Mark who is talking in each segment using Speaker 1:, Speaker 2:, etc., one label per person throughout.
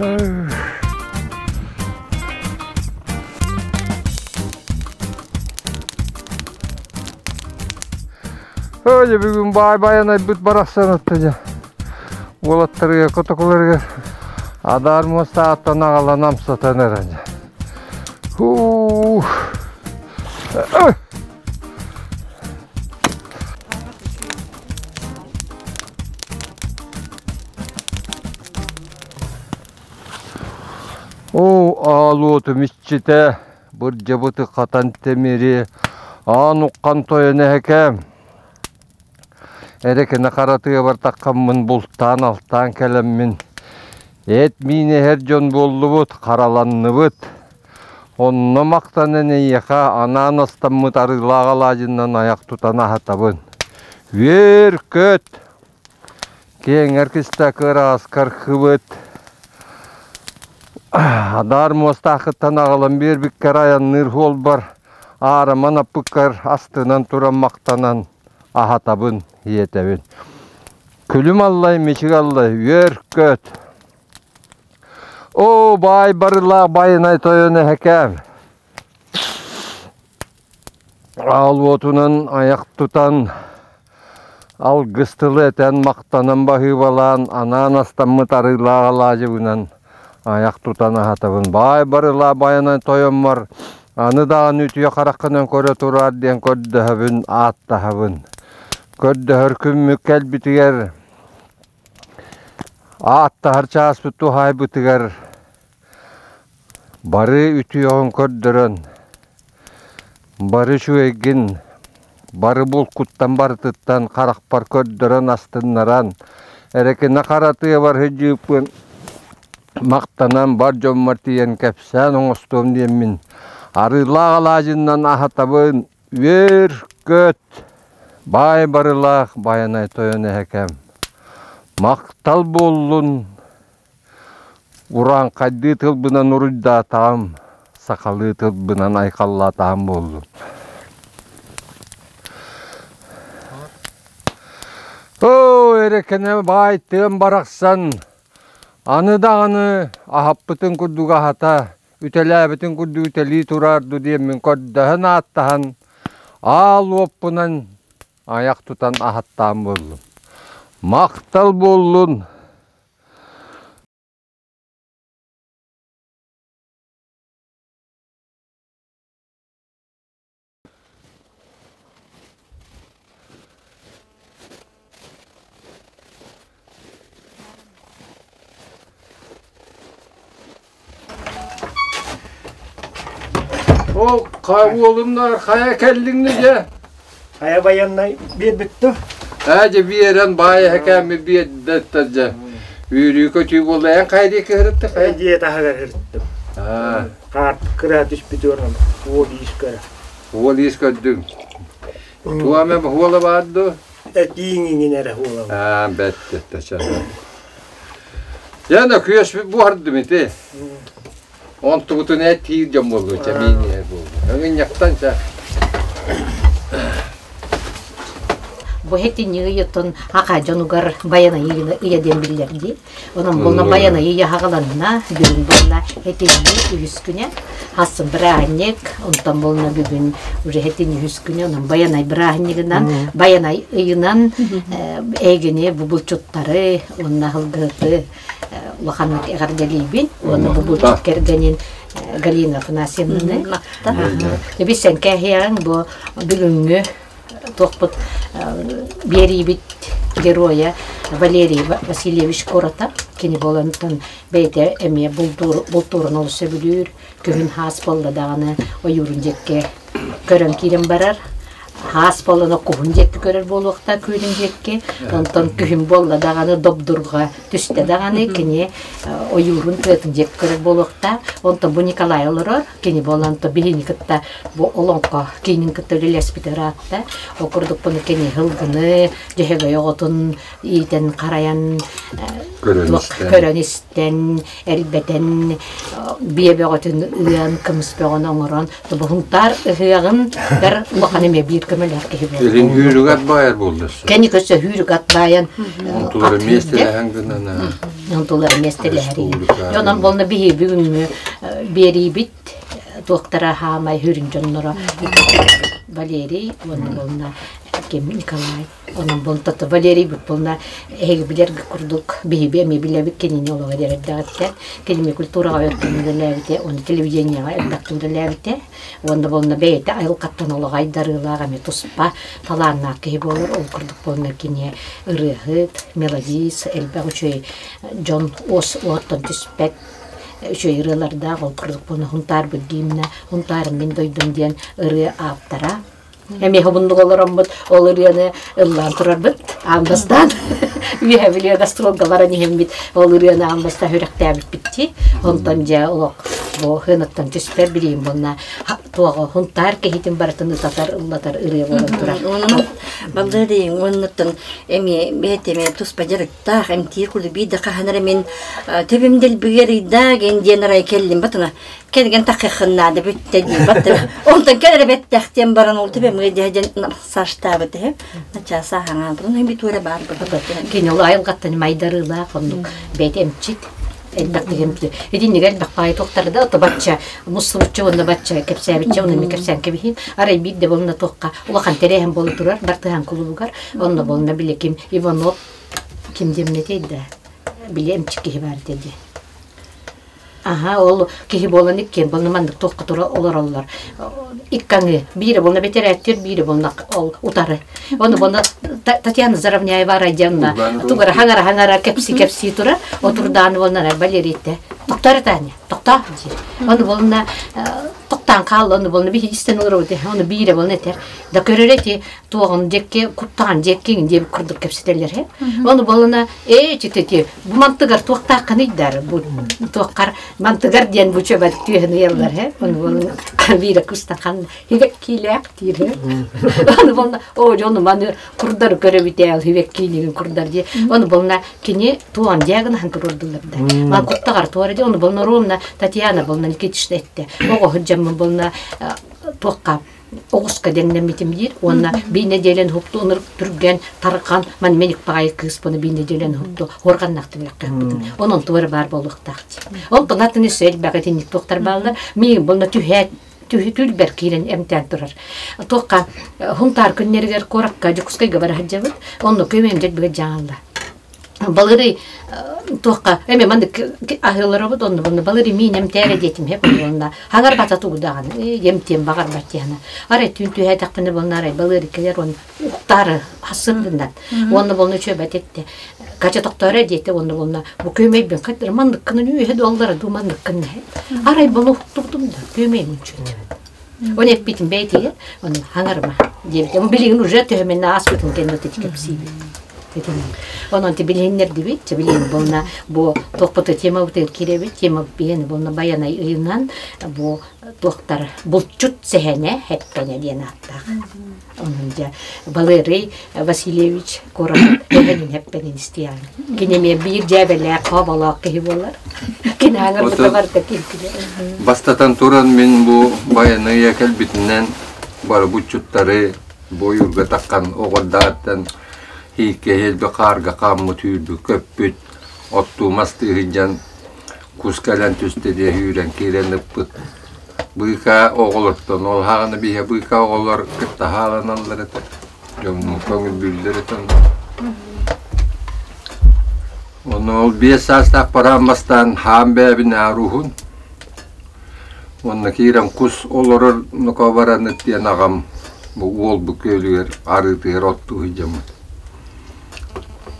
Speaker 1: Ой, бүгүн баай байанайбыт барахсан отто дьэ. Уолаттарыгар, котокуларыгар адаар муостааттан аҕалан амсатан эрэн дьэ. Ух. Оо, аалуотум иччитэ, бырдьабыты хатан тимири, аан уххан тойон эһэкээм. Эрэкинэ хара тыабар таххаммын бултаан-алтаан кэлэммин, эт миин эһэр дьон буоллубут, хараланныбыт. Онно махтанан эйиэхэ анаан астаммыт арыылаах алаадьыннан айах тутан аһатабын. Үөр-көт! Киэҥ киста кырааскар хыбыт адаар муостаахыттан аҕалан биэрбиккэр айанныыр суолбар аараман аппыккар астынан туран махтанан аһатабын, иэтэбин. Күлүм аллай, мичик аллай, үөр-көт. Оо, баай барылаах байынай тойон эһэкээм. Аал уотунан айах тутан, алгыс тылы этэн, махтанан баһыыбалаан, анаан астаммыт арыылаах алаадьыбынан айах тутан аһатабын. Баай барылаа байанай тойоммор аны даҕаны үтүө хараххынан көрө тураар диэн көрдөһөбүн, ааттаһабын. Көрдөһөр күммүт кэлбитигэр ааттаһар чааспыт туһаайбытыгар Бары үтүөҕүн көрдөрөн, бары үчүгэйгин, бары булкуттан барытыттан харахпар көрдөрөн астыннаран, эрэкинэ хара тыабар сылдьыыппын махтанан бар дьоммор тиийэн кэпсээн оҥостуом диэммин арыылаах алаадьыннан аһатабын, үөр-көт, баай барылаах Байанай тойон эһэкэм, махтал буоллун Урааҥхайдыы тылбынан уруйдаатаҕым, сахалыы тылбынан айхаллаатаҕым буоллун. Оо, эрэкэнэ баай тыам барахсан, аны даҕаны аһаппытын курдук аһата, үтэлээбитин курдук үтэлии тураар дуу диэммин көрдөһөн ааттаһан, аал уоппунан айах тутан аһаттаан буоллум. Махтал буоллун! Ол уолумнар хайа кэллиҥ дьэ?
Speaker 2: Хайа байаннай биэрбиттэ.
Speaker 1: Ээ дьэ биэрэн баай эһэкээмми биэрдэттэ дьэ. Үөрүү көтүү буолла. Эн хайа диэки ырытты хайа?
Speaker 2: Дьиэ таһыгар ырыттым. Хаар кыра түспүтүгэр уол иис көрө.
Speaker 1: Уол иис көрдүҥ. Туа эмэ уола баар дуо?
Speaker 2: Этииҥ иҥин эрэ уола.
Speaker 1: Аа бэт бэт Дьэ, күөспүт буһардым ити. Онтубутун эт тиир дьон буолуо, чэ миин буолуо. Өҥүнньахтан чэ.
Speaker 3: Бу хэтинни ыйытын аха дьонугар баянайы ыйа диэн биллэр дии. Онон буолна баянайы ыйа хаҕаланна, бүгүн буолла хэтинни үһүс күнэ. Хассын бырааһынньык, онтон буолна бүгүн уже хэтинни үһүс күнэ, онон баянай бырааһынньыгынан, баянай ыйынан эйгини бу булчуттары уонна сылгыһыты улаханнык эҕэрдэлиибин уонна бу булчут кэргэнин Галина Афанасьевнаны. Бисен кэһиэҕиҥ бу бүгүҥҥү туохпут биэриибит геройа Валерий Васильевич Коротов кини буолантан бэйэтэ эмиэ бултуурун олус сөбүлүүр күһүн хаас буолла даҕаны ойуурун диэкки көрөн киирэн барар хаас буоллана куһун диэкки көрөр буолуохтаах күүлүн диэкки онтон күһүн буолла даҕаны добдурга түстэ даҕаны кини ойуурун тыатын диэкки көрөр буолуохтаах онтон бу Николай олорор кини буолан то биһини кытта бу олоҥхо киинин кытта үлэлэспит ыраатта ол курдук буну кини һылгыны дьөһөгөй оҕотун иитэн харайан көрөн истэн элбэтэн биэ бөҕөтүн ыан кымыс бөҕөнү оҥорон тобуһунтаар ыһыаҕын дар улахан эмиэ биир биир көмөлөөх киһи буолар.
Speaker 1: Илин хүүрүк ат баайар буолла.
Speaker 3: Кини көссө хүүрүк ат баайан
Speaker 1: Онтулары миэстэлэһэн гынан
Speaker 3: Онтулары миэстэлэһэр. Онон болна биһи бүгүҥҥү биэриибит туохтара хаамай хүрүн дьонноро Валерий уонна болна ким Николай Онон бу Валерий буолна эһиги билэр курдук биһиги эмиэ билэбит кинини олоҕо эрэрдэҕиттэн кинини культураҕа өр үлэлээбитэ уонна телевидениеҕа элбэхтик үлэлээбитэ уонна буолна бэйэтэ айылҕаттан олоҕо айдарыылаах эмиэ туспа талааннаах киһи буолар ол курдук буолна кини ырыаһыт мелодист элбэх үчүгэй дьон уос уоттан түспэт үчүгэй ырыалардаах ол курдук буолна Хунтаарбыт гимнэ Хунтаарым мин дойдум диэн ырыа ааптара Эмиэ хобуннук олороммут ол ырыаны ыллаан турарбыт. Аан бастаан үөһэ билиэ гастролга баран иһэммит ол ырыаны аан бастаан сүрэхтээбиппит дии. Онтон дьэ олох бу хыныттан түспэр билиим буолна туоҕа хунтаар киһитин барытын ытатар ыллатар ырыа буолан турар.
Speaker 4: Онон балларыйын уоннаттан эмиэ бэйэтэ туспа дьарыктаах эмтиир курдук биир да хаһан эрэ мин төбүм дэлбигэр ыйдаах диэн арай кэллим батына кэргэн таххыххын наада бүттэ дии баттар онтон кэл эрэ бэттэх диэн баран ол түбэмҥэ дьэ дьэн саштаабыт иһэ начаа сааһаҥаан туран битуора баар
Speaker 3: кини ол айылҕаттан майдарыылаах оннук бэйэтэ эмчит элбэх эмчит итинник элбэх паай туохтарда ото бачча муссубучча уонна бачча кэпсээбиччэ уонна ми кэпсээн кэбиһин арай биирдэ болна туохха улахан тэрээһин буола турар бартыһаан кулубугар онно болна били ким Иванов ким диэмнэтей да били эмчит киһи баар дии Аһа, ол киһи буолан иккиэн буолна маннык туохха тура олороллор. Иккаҥы биирэ буолна бэтэрээттэр, биирэ буолна ол утары. Ону буолна Татьяна Заровняева Радианна тугара хаҥара-хаҥара кэпси-кэпсии турар. Отурдаан буолна Валерийте. Токтор Таня, токтоо диир. Ону буолна токтаан хаалла, ону буолна биһи истэн олоробут. Ону биирэ буолна этэр. Да көрөр эти туоҕун диэкки куттаҕан диэкки диэбит курдук кэпсэтэллэр. Ону буолна ээ тити бу мантыгар туохтааххыный дар бу туоххар мантыгар диэн бу чөбөт түөһүн ыйаллар һэ ону буолна биирэ кыстахан хибэккиилээх диир ону буолна оо дьону маны курдары көрөбүтээл хибэккиинигин курдар дии ону буолна кини туон диагноһын туруордулар да ман куттаҕар туора дии ону буолна ровно Татьяна буолна Никитична этте оҕо сылдьаммын буолна туохха оҕуска дэҥнэммитим диир уонна биир нэдиэлэн уһукту ынырык түргэн тарҕан ман мен икпаҕайы кыыспыны биир нэдиэлэн уһукту уорганнаахтым үлэхтэхпитин онон туора баар буолуохтаах дии онтон атын өссө элбэх итинник туохтар бааллар миигин буолна түһээт түһүтүүлбэр киирэн эмтээн турар туохха хунтаар күннэригэр куоракка Дьокуускайга бара сылдьабыт онно көмөм дьэлбигэ дьаҥалла Балырый туохха эми маннык аһыыларабыт онно bunна балырый миин эмтээрэ диэтим хеп онна хаҥарбата тугу даҕаны емтиэн баҕарбат диэхна арай түүн түһээтэхпинэ болна арай балырый кэлэр он уктаары хассырдыннан уонна болна үчүөбэт этте кача тохторо диэтэ уонна болна бу күөмэйбин хаттыр манныккынан үөһэ дуоллара дуу манныккын арай болу уктубутум да күөмэйим үчүөт Он эппитин бэйэтигэр оны хаҥарма диэбитим билигин уже төһөмүнэ ааспытын кэннэ кэпсиибит Онон ти билиһиннэрдибит, чэ билиһин буолна бу туохпуту темабытыгар киирэбит, тема биһиэн буолна Байанай ыйынан бу туохтар булчут сэһэнэ хэппэнэ диэн ааттаах. Онон дьэ Валерий Васильевич куорат эһэнин хэппэнин истиэҕиҥ. Кини эмиэ биир дьээбэлээх, хооболоох киһи буолар. Кини аҥарбыта барыта килкилэ.
Speaker 1: Бастатан туран мин бу Байанайа кэлбитинэн бары буччуттары бу ойуурга таххан оҕордааттан Ииккэһиэлбэ хаарга хааммыт үүрбүт көппүт, оттуу мастыы сылдьан кус кэлэн түстэ диэ үүрэн киирэн ыппыт. Быыкаа оҕолортон ол хаҕана биһэ быыкаа оҕолор кытта хааланаллар этэ. Дьоммун көҥүлбүүллэр этэ. Онно ол 5 саастаах бараан бастаан хаан бэйэбин ааруһун. Уонна киирэн кус олорор нука баран диэн аҕам бу уолбут күөлүгэр арыытыгар оттуу сылдьаммыт.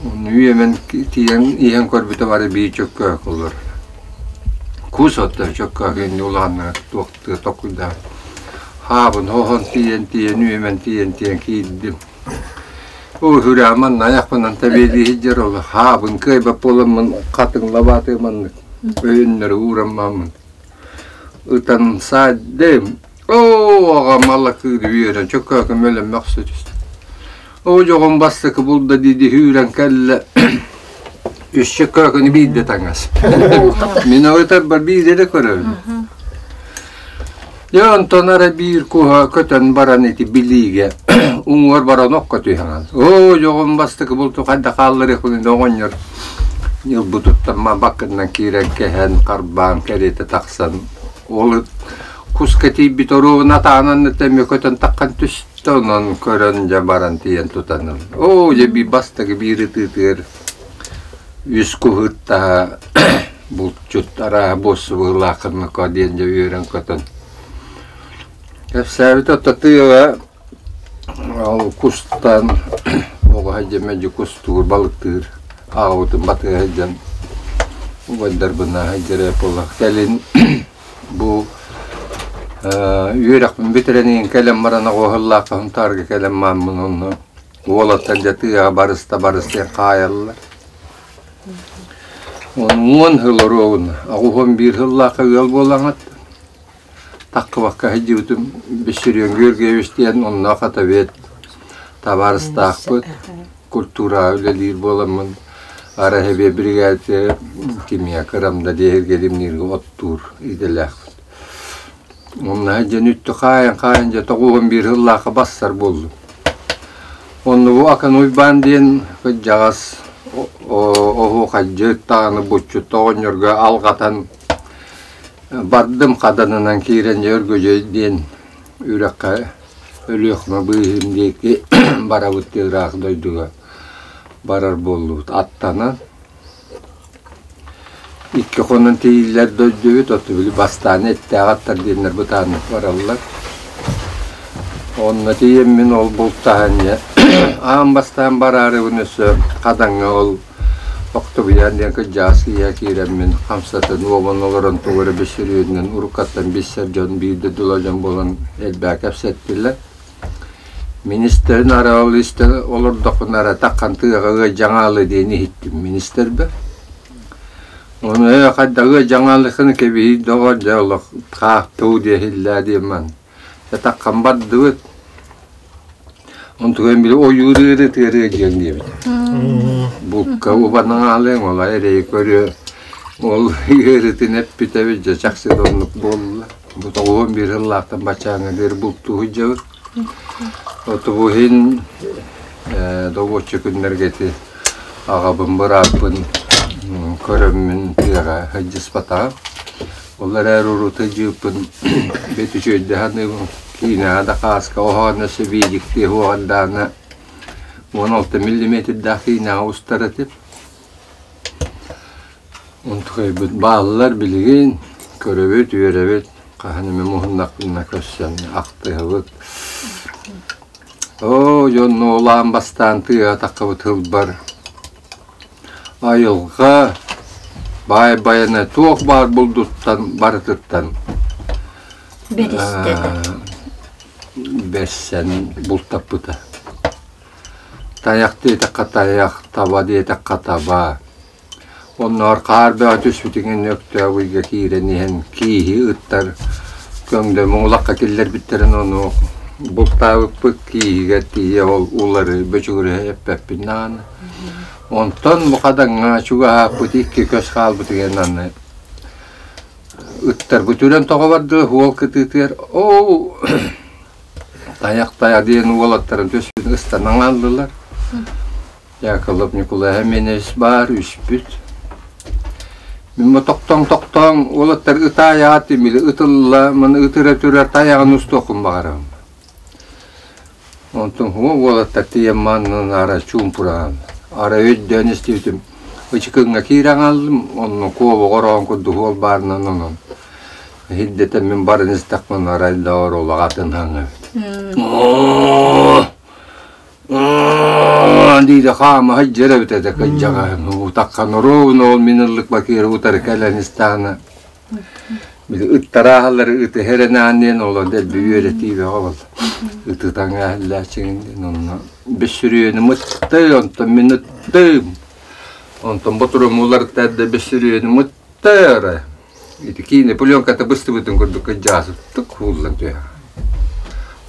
Speaker 1: Онно үөмэн тиийэн иһэн көрбүтэ бары биир чөккөөк олорор. Кус отто чөккөөк инни улааннара туохтуа токуйдаан. Хаабын хоһон тиийэн тиийэн үөмэн тиийэн тиийэн киирдим. Оо сүрэҕим манна айахпынан тэбиэлии сылдьар ол хаабын кыайбат буоламмын хатыҥ лабаатыы маннык өйөннөрү уураммаммын ытан сааддым оо аҕам алакыыр үөрэн чөкөөкүм өлөн мөхсө түстэ оо дьоҕум бастакы булда дии үүрэн кэллэ үс чөкөөкүнү биирдэ таҥас мин ытарбар биирдэ да көрөбүн. Дьэ онтон эрэ биир куһа көтөн баран ити билиигэ уҥуор баран окко түһэҕин. Оо, дьоҕум бастакы булту хайдах хаалларыахпын оҕонньор ньылбытыттан баккыннан киирэн кэһэн, харбаан кэриэтэ тахсан ол куска тиийбит оруобуна атаанан эмиэ көтөн таххан түстэ, онон көрөн дьэ баран тиийэн тутан Оо, дьэ би бастакы биир ытыытыгар үс куһуттаһа булчут арааһа буоссубуһулааххыннако диэн дьэ үөрэн-көтөн кэпсээбит ото тыаҕа ол кустан оҕо сылдьан мэлдьи кустуур, балыктыыр аҕабытын батыһа сылдьан убайдарбынаан сылдьар эбит буоллах. Кэлин бу үөрэхпин бүтэрэн иһин кэлэн баран оҕо Сунтаарга кэлэн мааммын онно уолаттар дьэ тыаҕа барыста барыс диэн хаайаллар. Уон сыл оруобуна, 81 сыллаахха ыал буолаҥыт. Таххыбакка сылдьыбытым Бессерен Георгиевич диэн онноох отовед табаарыстаахпыт. Культураҕа үлэлиир буоламмын Араһэбиэ биригээдэ кимиэ кырамда диэһиргэ илимнииргэ оттуур идэлээхпит. Онно дьэн үттү хаайан-хаайан дьэ 91 сыллаахха бассар буоллум. Онно бу Акан Уйбаан диэн кырдьаҕас оһуохайдьыт даҕаны булчут оҕонньорго алҕатан бардым хаданынан киирэн дьэ Өргөдьөй диэн үрэххэ Өлүөхүмэ быыһын диэки барабыт диэн ыраах дойдуга барар буоллубут аттанан Икки хонон тиийиллэр дойдубут, оттон били бастаан эттээх аттар диэннэр бытааннык бараллар. Онно тиийэммин ол бултаһан дьэ аан бастаан бараарыбын өссө Хадаҥҥа ол Октубуйаан диэн кырдьаҕас киһиэхэ киирэммин хамсатын уобан олорон тугу эрэ бэсирүөнүнэн уруккаттан билсэр дьон биирдэ дула дьон буолан элбэҕи кэпсэттилэр. Министрин арыал истэ олордохпуна эрэ таххан тыаҕа ыадьаҥаалы диэн иһиттим министрбэр. Ону ээ хайдах ыадьаҥаалыххын кэбиһий доҕор дьэ олох хаахтуу диэһиллээ диэн ман. Дьэ таххан бардыбыт. Онтуган били ойуур ыыры тыарыа диэн диэбит. Булка убанаҥаалыаҥ ол эрэйи көрүө. Ол ыарытын эппитэбит дьэ чахчы да оннук буолла. Бу 91 сыллаахтан баччааҥҥа диэри бултуу сылдьабыт. Оту иһин добуочча күннэргэ ити аҕабын, бырааппын көрөммүн тыаҕа сылдьыспатаҕым. Ол эрээри урут сылдьыыппын бэт үчүгэйдик саныыбын. Киинэҕэ да хааска оһоонно сөбиэдиктии уоҕардаана 16 миллиметрдаах киинэҕэ устар этим. Онтукайбыт бааллар билигин, көрөбүт, үөрэбит, хаһан эмэ муһуннахпына көрсөн ахтыһабыт. Оо, дьон нуолаан бастаан тыаҕа таххабыт сылбар айылҕа баай байана туох баар булдуттан барытыттан
Speaker 4: Бэристэ
Speaker 1: бэрсэн бултаппыта. Тайах диэтэххэ тайах, таба диэтэххэ таба. Оннооҕор хаар бөҕө түспүтүгэр Өктөөп ыйга киирэн иһэн кииһи ыттар көҥдөй муҥулахха киллэрбиттэрин ону бултаабыппыт кииһигэр тиийэ ол улары бөчүгүрүһэ эппэппин даҕаны. Онтон бу хадаҥҥа чугаһааппыт икки көс хаалбытыгар аны ыттарбыт үрэн тоҕо бардылар уол кытыытыгар оо тайах тайа диэн уолаттарын түспүт ыстанан ааллылар. Яколов Ньукулай Эмиэнэбис баар үспүт. Мин бу тохтоон-тохтоон уолаттар ытаайаҕа тимили ытылла, маны ытыра түрэ тайаҕын устуохпун баҕарабын. Онтон уо уолаттар тиийэн маннан ара чуумпураан, ара өйдөөн истибитим ычыкыҥҥа киирэн хааллым, онно куобаҕа ороон курдук уол баарынан онон иһирдэтэн мин баран истэхпинэ арай да оруолаҕатын хаҥабыт. Диирэ хаама сылдьар эбит этэ кырдьаҕаһым утаххан оруобуна ол мин ыллык бакыыр утары кэлэн истэҕинэ били ыттарааһаллары ыты эрэнээн диэн ол дэлби үөрэтии бөҕө буолла ытытаҥ ээһиллээччигин диэн онно бөссүрүөнү мытты онтон мин ыттым онтон ботуруму уларытта эрдэ бөссүрүөнү мытты эрэ Ити киинэ пленката быстыбытын курдук кыдьаасыттык кууллан түһэр.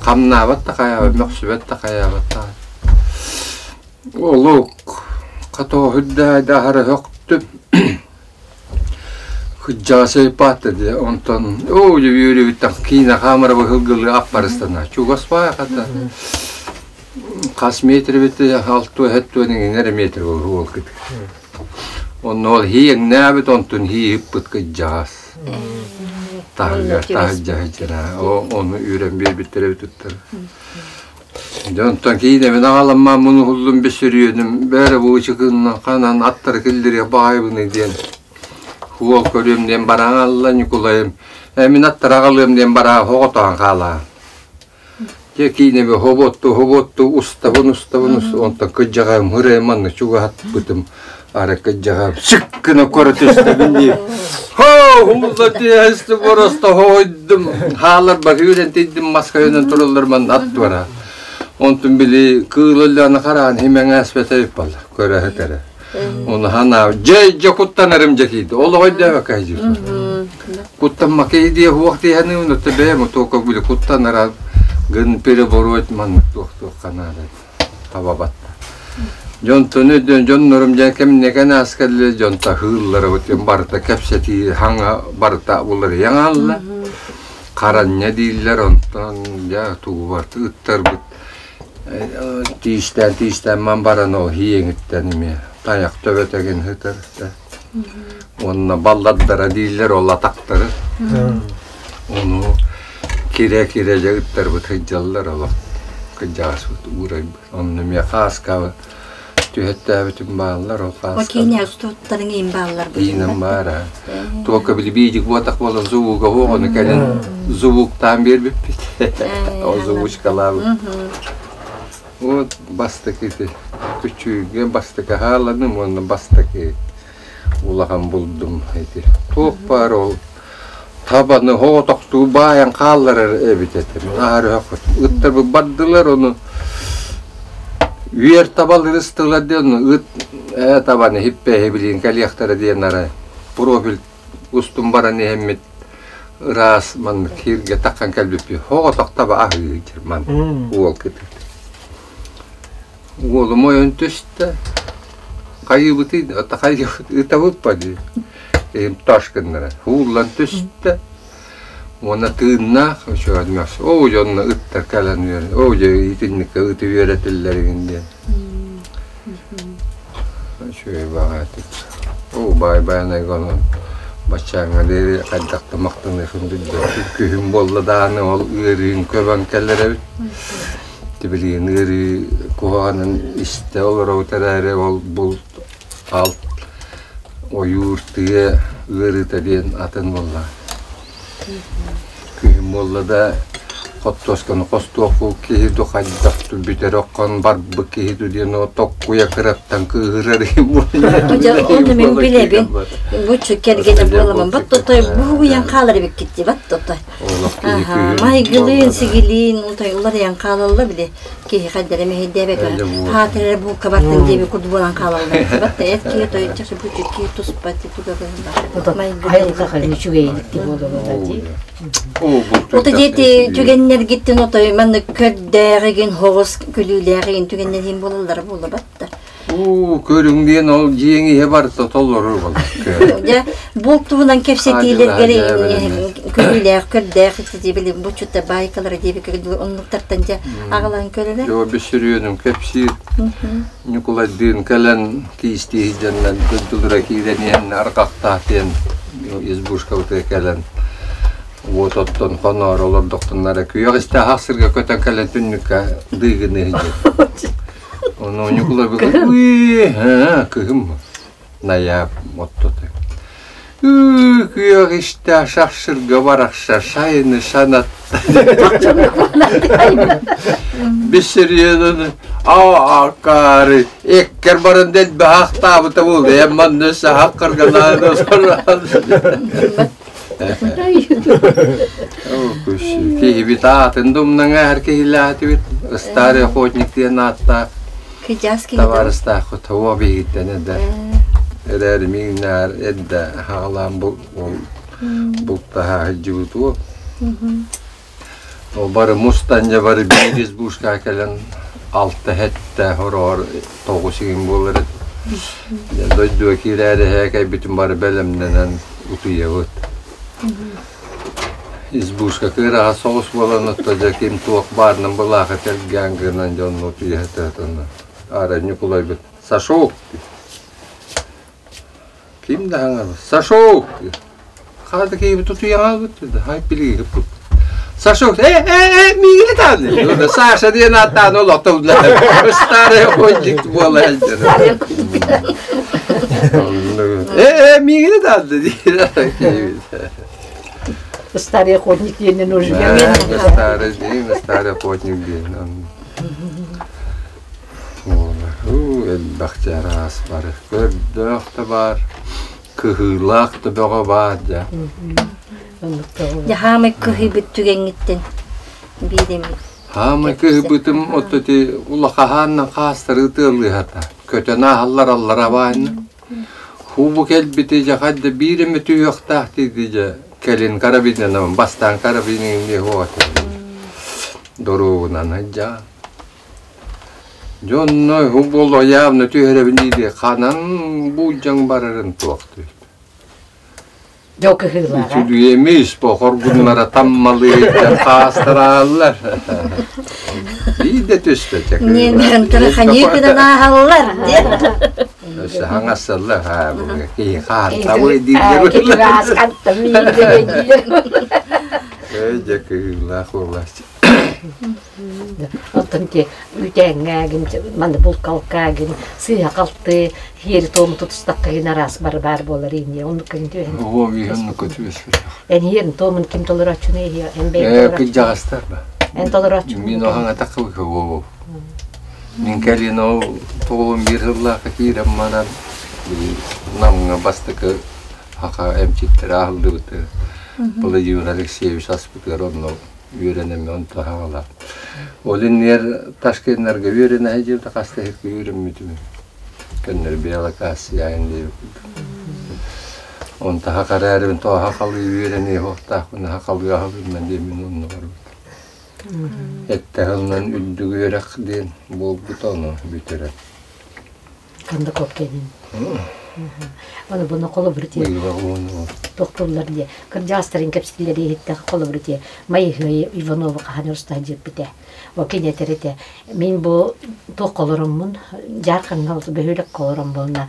Speaker 1: Хамнаабат да хайаабат, мөхсүбэт да хайаабат да. Олук хатоо үрдээйдэ аһара өһөхтүм. Кыдьаҕас өйпаатта дии, онтон оо дьэ үөрүүбүттэн киинэ хаамара быһылгылыы аппарыстана. Чугас баай хата. Хас метр эбит алтуо хэттуон иҥинэр метр буолар уол кыт. Онно ол хиэҥнээбит онтун хииһиппыт кыдьаҕас. Таһыгар таһырдьа сылдьара. Ону үүрэн биэрбиттэр эбит ыттар. Дьэ онтон киинэбин аҕаламмаан мунуһуллум бүссүрүөнүм бээрэ бу ычыкынна ханан аттары киллэриэх баҕайыбыный диэн уол көрүөм диэн баран аҕалла Ньукулайым ээ мин аттары аҕалыам диэн бараа оҕотоон хаалаа дьэ киинэби хоботту хоботту устабын устабын онтон кыдьаҕам ырыам манна чугаһаппытым Ара кыдьаҕам сык гына көрө түстэбин дии. Хоо, хуулла тиэһэсти боросто хойдум. Хаалар баһыыран тиийдим маска өйөнөн тураллар манна ат туора. Онтун били кыыл өллөөнө хараан химэҥээспэтэ балла көрө сытара. Оны ханаа дьэ дьэ куттанарым дьэ киирди. Ол ойдөөбөккө дьиир. Куттаммакай диэ хуох диэһэни онто бэйэм тока били куттанара гын перебороть маннык туох туох ханаада. Табабат. Дьонтон өйдөөн дьоннорум дьэ кэмнэкэн аас кэллэ дьон таһыыллара бутин барыта кэпсэтии хаҥа барыта уларыйан хаалла. Харанньа дииллэр онтон дьэ тугу барыта ыттарбыт тиистээн тиистээн ман баран ол хиэҥиттэн эмиэ тайах төбөтөгүн сытар уонна балладдара дииллэр ол атахтары ону кирэ-кирэ дьэ ыттарбыт сылдьаллар олох кырдьаҕаспыт уурайбыт онно эмиэ хааскаба түһэттээбитим бааллар ол хааска
Speaker 4: Киинэ устуттарыҥ иин бааллар
Speaker 1: иинэн баара туокка били биидик буотах буолан звуга суох ону кэлин звуктаан биэрбиппит ол звучкалаабыт вот бастакы ити күчүүгэ бастакы хааланым уонна бастакы улахан булдум ити туох баар ол табаны оҕотохтуу баайан хаалларар эбит этим аһары өһөхпүт ыттарбыт бардылар ону үөр табал ырыстылар диэн ыт ээ табаны хиппэһи билигин кэлиэхтэрэ диэн арай профиль устун баран иһэммит ыраас маннык кииргэ таххан кэлбиппит оҕотох таба аһыы ман уол кытыт Уолум ойон түстэ. Хайыыбытый ытабыт па дии. Эһим таш гыннара. Ууллан түстэ. Уонна тыыннаах үчүгэй Оо дьонно ыттар кэлэн үөр. Оо дьэ итинникке ыты үөрэтиллэригин диэн. Үчүгэй баҕайытык. Оо баай байанайга онон баччааҥҥа диэри хайдах да махтаныахын билбэппит. Күһүн буолла даҕаны ол ыарыын көбөн кэлэр эбит. Билигин ыарыы куһаҕанын истэ олоробут эрээри ол булт алт ойуур тыа ыарыыта диэн атын буолла. Күһүн буолла да хоттуосканы хостуохпут киһи ду хайдах бүтэр окхон барбыт киһи ду диэн токкуйа кыраттан кыыһырар
Speaker 4: Ону мин билэбин. Бу кэргэнэ буоламын бат тотой буһуйан хаалар эбиккит бат тотой. Майгылыын, сигилиин уларыйан хаалалла били киһи хайдара мэһэйдээбэкэ хаатыр эрэ буукка бартын диэби курдук буолан хаалаллар батта эр киһи тойучча бу киһи туспа туга
Speaker 3: Айылҕа үчүгэйдик буолуола дии.
Speaker 4: Ото диэти түгэннэргиттэн отой маннык көрдөөҕүгүн хоҕус күлүүлээҕигин түгэннэрин буолаллара буола батта.
Speaker 1: Уу, көрүҥ диэн ол дьиэҥ иһэ барыта толору буолар.
Speaker 4: Дьэ, булт туһунан кэпсэтиилэргэр көрүүлээх, көрдөөх били буччута баайкалара диэбиккэ оннуктартан дьэ аҕалан көрөрө.
Speaker 1: Дьо бүссүрүөнүм кэпсиир. Ньукулайдыын кэлэн киистии сылдьаннар дойдулара киирэн иһэн арҕахтаах диэн избушкабытыгар кэлэн уот оттон хоноору олордохтуннара күөх истээх сиргэ көтөн кэлэн түннүккэ дыыгыныы сылдьар. Ону Ньукулай кыһым кыһым найаап оттотой. Күөх истээх сахсырга барахса сайыны санатта. Биссириэнэн аакаары эккер баран дэлби хаахтаабыта буолла. Эм манна сахак карганааны Киһибит аатын думнаҥа эр киһилээтибит. Старый охотник диэн ааттаах табаарыстаах того биһиттэн эдэр. Эрээри миҥнээр эрдэ хаалаан бу ол бултаһа сылдьыбыт уол. Ол бары мустан дьэ бары биир избушка кэлэн алта сэттэ хороҕор тоҕус игин буолар этэ. Дойдуга киирээри эһээ кэлбитин бары бэлэмнэнэн. утуйабыт. Избушка кыараҕас соҕус буолан отто дьэ ким туох баарынан былаахы тэлгээн гынан дьонно утуйа сытыатанна. Аара Ньукулайбыт «Сашок!» Ким да хаҥар «Сашок!» Хаата киһибит утуйаҕа хай билиги Сашок, э, э, э, миигин тааны. Саша диэн ааттаан олохтоллар. Старый охотник буола сылдьар. Э, э, миигин тааны диир киһибит.
Speaker 3: Старый охотник диэнин уже.
Speaker 1: Старый диэн, старый охотник диэн. Элбэх чараас бар. Көрдөөх да бар. Кыһыылаах да бөҕө баар дьэ.
Speaker 4: Дьэ хаамай кыһыйбыт түгэҥҥиттэн биир эмит.
Speaker 1: Хаамай кыһыйбытым отто ити улахаһааннан хаастары тыалыыһата. Көтөн ааһаллар аллара баайна. Хуу бу кэлбити дьэ хадда биир эмэ түһүөхтээх диди дьэ кэлин карабинынан бастаан карабинин диэ хуота. Доруобунан дьа. Дьонно бу буолуо явно түһэрэбин дии ханан буулдьаҥ барарын туох диэт.
Speaker 3: Дьэ кыһыылааҕа.
Speaker 1: Үчүгүйэмис бу хоргуннара таммалыы хаастарааллар. Биир да түспэтэ.
Speaker 4: Ниэннэрин ханьыыкынан ааһаллар диэн.
Speaker 1: Өссө хаҥассаллар haa киһи хаартабый дииллэр. Эй дьэ кыһыылаах буолааччы.
Speaker 3: Оттон ти үүтээҥҥээгин, манна булкалкаагин, сыыһа-халты, сиэри-туому тутустаххын араас бар баар буолар иньэ. Оннук кэлин түөһэн.
Speaker 1: Оо, оннук түбэспэтэх.
Speaker 3: Эн иһиэн туомун ким толорооччуну иһиэ? Эн бэйэҥ
Speaker 1: Ээ,
Speaker 3: толорооччу.
Speaker 1: кырдьаҕастар ба.
Speaker 3: Эн толорооччу.
Speaker 1: Мин оһоҥатаххыбыт оо. Мин кэлин ол тоҕуһун биир сыллаахха киирэн баран Намҥа бастакы саха эмчиттэрэ аһыллыбыты Владимир Алексеевич аспытыгар онно үөрэнэммин онто хаалар. Ол иннигэр Ташкеннарга үөрэнэ сылдьыбыта хас да сиргэ үөрэммитим. Көннөрү Белокассияйын диэбит. Онто хакараарыбын тоҕо хахалыы үөрэниэ суохтаахпын хахалыы аһылыыммын диэммин онно барбытым. Эттэҕинэн үрдүк үөрэх диэн буолбута ону бүтэрэн.
Speaker 3: Кондаков кэнин. Оны буну холобур тиэ тохтуллар диэ. Кырдьаҕастарын кэпсэтилэр иһиттэх холобур тиэ. Майыһыай Иванова хаһан устаа дьиэппитэ. О кинетер этэ. Мин бу туох олороммун Дьаархаҥҥа бөһүөлэк олорон буолна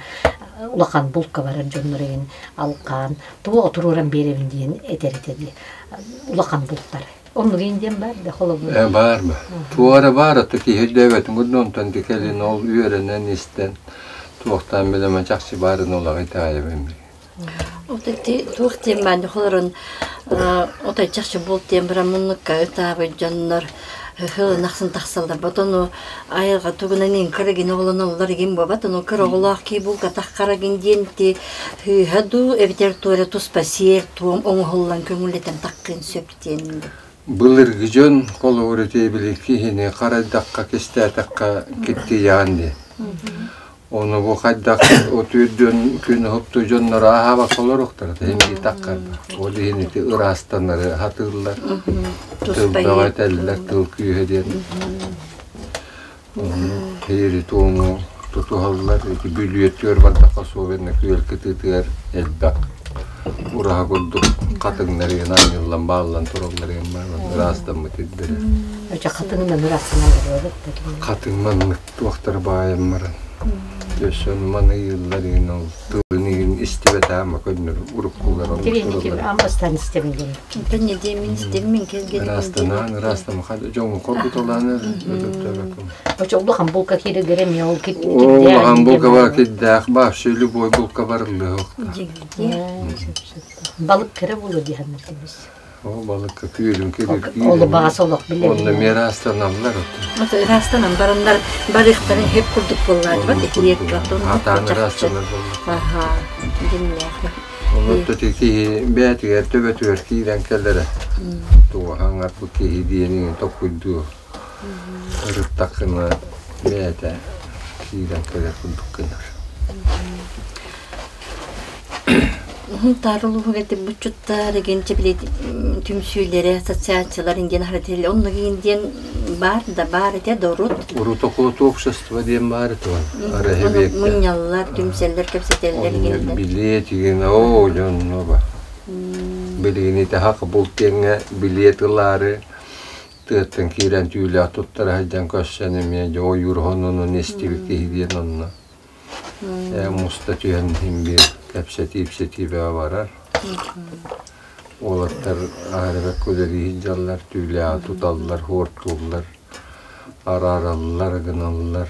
Speaker 3: улахан булка барар дьоннор иһин алкаан туох отуруоран биэрэбин диэн этэр этэ дии. Улахан бултар. Оннук диэн баар да холобур.
Speaker 1: Э, баар ба. Туора баар ото киһи өйдөөбөтүн курдук онтон кэлин ол үөрэнэн истэн туохтаан билэмэ чахчы баарын олох итэҕэйэбин.
Speaker 4: Ото туох диэн баан холорон отой чахчы булт диэн баран муннукка ытаабыт дьоннор хылын ахсын тахсаллар ботону айылҕа тугунан ин кырыгин оҕолоноллор игин буолбат ону кыр оҕолоох кии булка таххарагин диэн ти хыыһа дуу эбитэр туора туспа сиэр туом оҥоһуллан көҥүллэтэн таххын сөп диэн
Speaker 1: Былыргы дьон холобур ити били киһини харайдахха кистээтэххэ киттийэҕин диэн. Ону бу хайдах отуйдун күн уһукту дьонноро аһаабакка олоруохтара иһин таххарба. Ол иһин ити ыраастанары хатыыллар. Тыл бөҕө этэллэр, тыл күүһэ диэн. Киири туому тутуһаллар. Ити бүлүөтүгэр бардахха особенно күөл кытыытыгар элбэх ураһа курдук хатыҥнар иһин анньыллан бааллан тураллар иһин ыраастаммыт ирдэрэ.
Speaker 3: Өчө хатыҥынан ыраастанан
Speaker 1: Хатыҥ маннык туохтар баайан баран өссө маныйыллар иһин ол тылын иһин истибэтэ көннөрү уруккулар
Speaker 3: Амбастан истэбин
Speaker 1: Ырастанаан ыраастама дьоҥу хоргуталаан
Speaker 3: Очо улахан булка кииригэр эмиэ ол
Speaker 1: Улахан булка бар киддээх вообще любой булка барыллыа
Speaker 3: Балык кэрэ буолуо диһаннар кимис.
Speaker 1: О балыкка күүрүн кирир
Speaker 3: Олу баас олох билэр.
Speaker 1: Онно эмиэ ыраастаналлар.
Speaker 4: Ото ыраастанан бараннар барыахтарын хеп курдук буоллаатыбат итириэт
Speaker 1: Атаан ыраастанар буолла.
Speaker 4: Аха. Диннээх.
Speaker 1: Онон киһи бэйэтигэр төбөтүгэр киирэн кэлэрэ. Туоһаҥар бу киһи диэни токуйдуу ырыттаххына бэйэтэ киирэн кэлэр курдук гынар.
Speaker 4: Сунтаар улууһугар ити буччуттар игин чэбили түмсүүлэрэ, ассоциациялар диэн аһара онно игин диэн баар да баар этэ дорут.
Speaker 1: Урут общество диэн баар этэ
Speaker 4: Оны мунньаллар, түмсэллэр, кэпсэтэллэр игиннэр.
Speaker 1: Билиэт игин оо дьонно ба. Билигин ити хак булт диэҥҥэ билиэт ылаары тыаттан киирэн түүлээх туттара сылдьан көрсөн эмиэ дьэ ойуур хонунун истибит киһи диэн онно муста түһэн иһин биир кэпсэтии-ипсэтии бөҕө барар. Уолаттар аһарыбакка үлэлии сылдьаллар, түүлээҕи туталлар, хуортууллар, араараллар, гыналлар.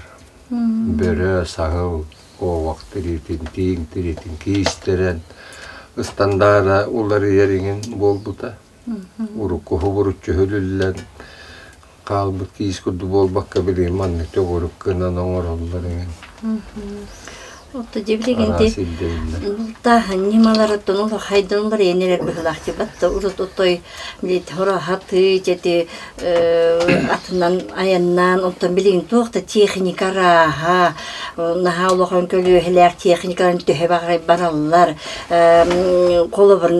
Speaker 1: Бөрө, саһыл, куобах тириитин, тииҥ тириитин киистэрэн ыстандаара уларыйар иҥин буолбута. Урукку хубуруччу үһүлүллэн хаалбыт киис курдук буолбакка билигин маннык төгүрүк гынан оҥороллор эҥин.
Speaker 4: Отто дьэ билигин
Speaker 1: Араас ирдэбиллэр.
Speaker 4: бултааһын ньымаларыттан улахайдан уларыйан эрэр быһыылаах дьыбат урут отой билит хороһаты дьэти атынан айаннаан оттон билигин туох да техника арааһа наһаа улахан көлүөһэлээх техникаларын төһө баҕарай бараллар холобур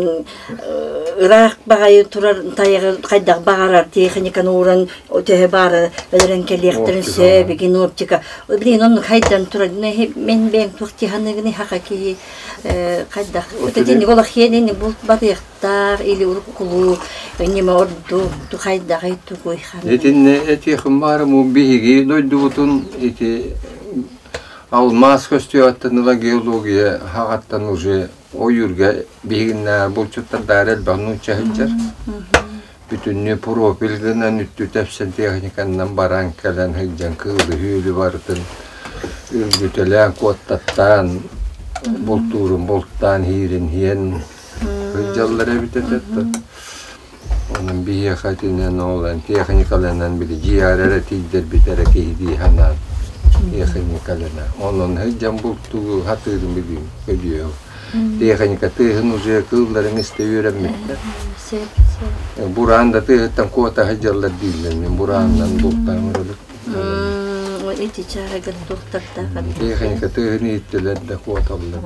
Speaker 4: ыраах баҕайы турар тайаҕы хайдах баҕарар техниканы ууран төһө баара өлөрөн кэлиэхтэрин сөп игин оптика билигин оннук хайдан турар мен бэйэм туох тиһаныгын хаха киһи хайдах итинник олох хиэнини булт барыахтаах или уруккулуу ньыма ордук хайдаҕый тугуй
Speaker 1: Итиннэ этиэхим баара му биһиги дойдубутун ити алмаас көстүөҕүттэн ыла геология хаҕаттан уже ойуурга биһигиннээҕэр булчуттардаары элбэх нуучча сылдьар. Бүтүннүү профиль гынан үттү тэпсэн техниканнан баран кэлэн сылдьан кыылы-үөлү барытын үргүтэлээн, куоттаттаан, бултуурун бултаан, иһиирин иһэн сылдьаллар эбит этэ. Онон биһиэхэ итинэн ол техникаланан били дьиэҕэр эрэ тиийдэрбит эрэ киһи дии санаан техникалана. Онон сылдьан бултуу сатыырым билим өйдүөм. Техника тыаһын уже кыылларын истэ үөрэммиттэр. Бураан да тыаһыттан куота сылдьаллар дииллэр. Мин бураанынан бултаан ылабыт.
Speaker 4: Ити чаарагар туохтардаах
Speaker 1: Техника тыаһын иһиттилэр да куоталлар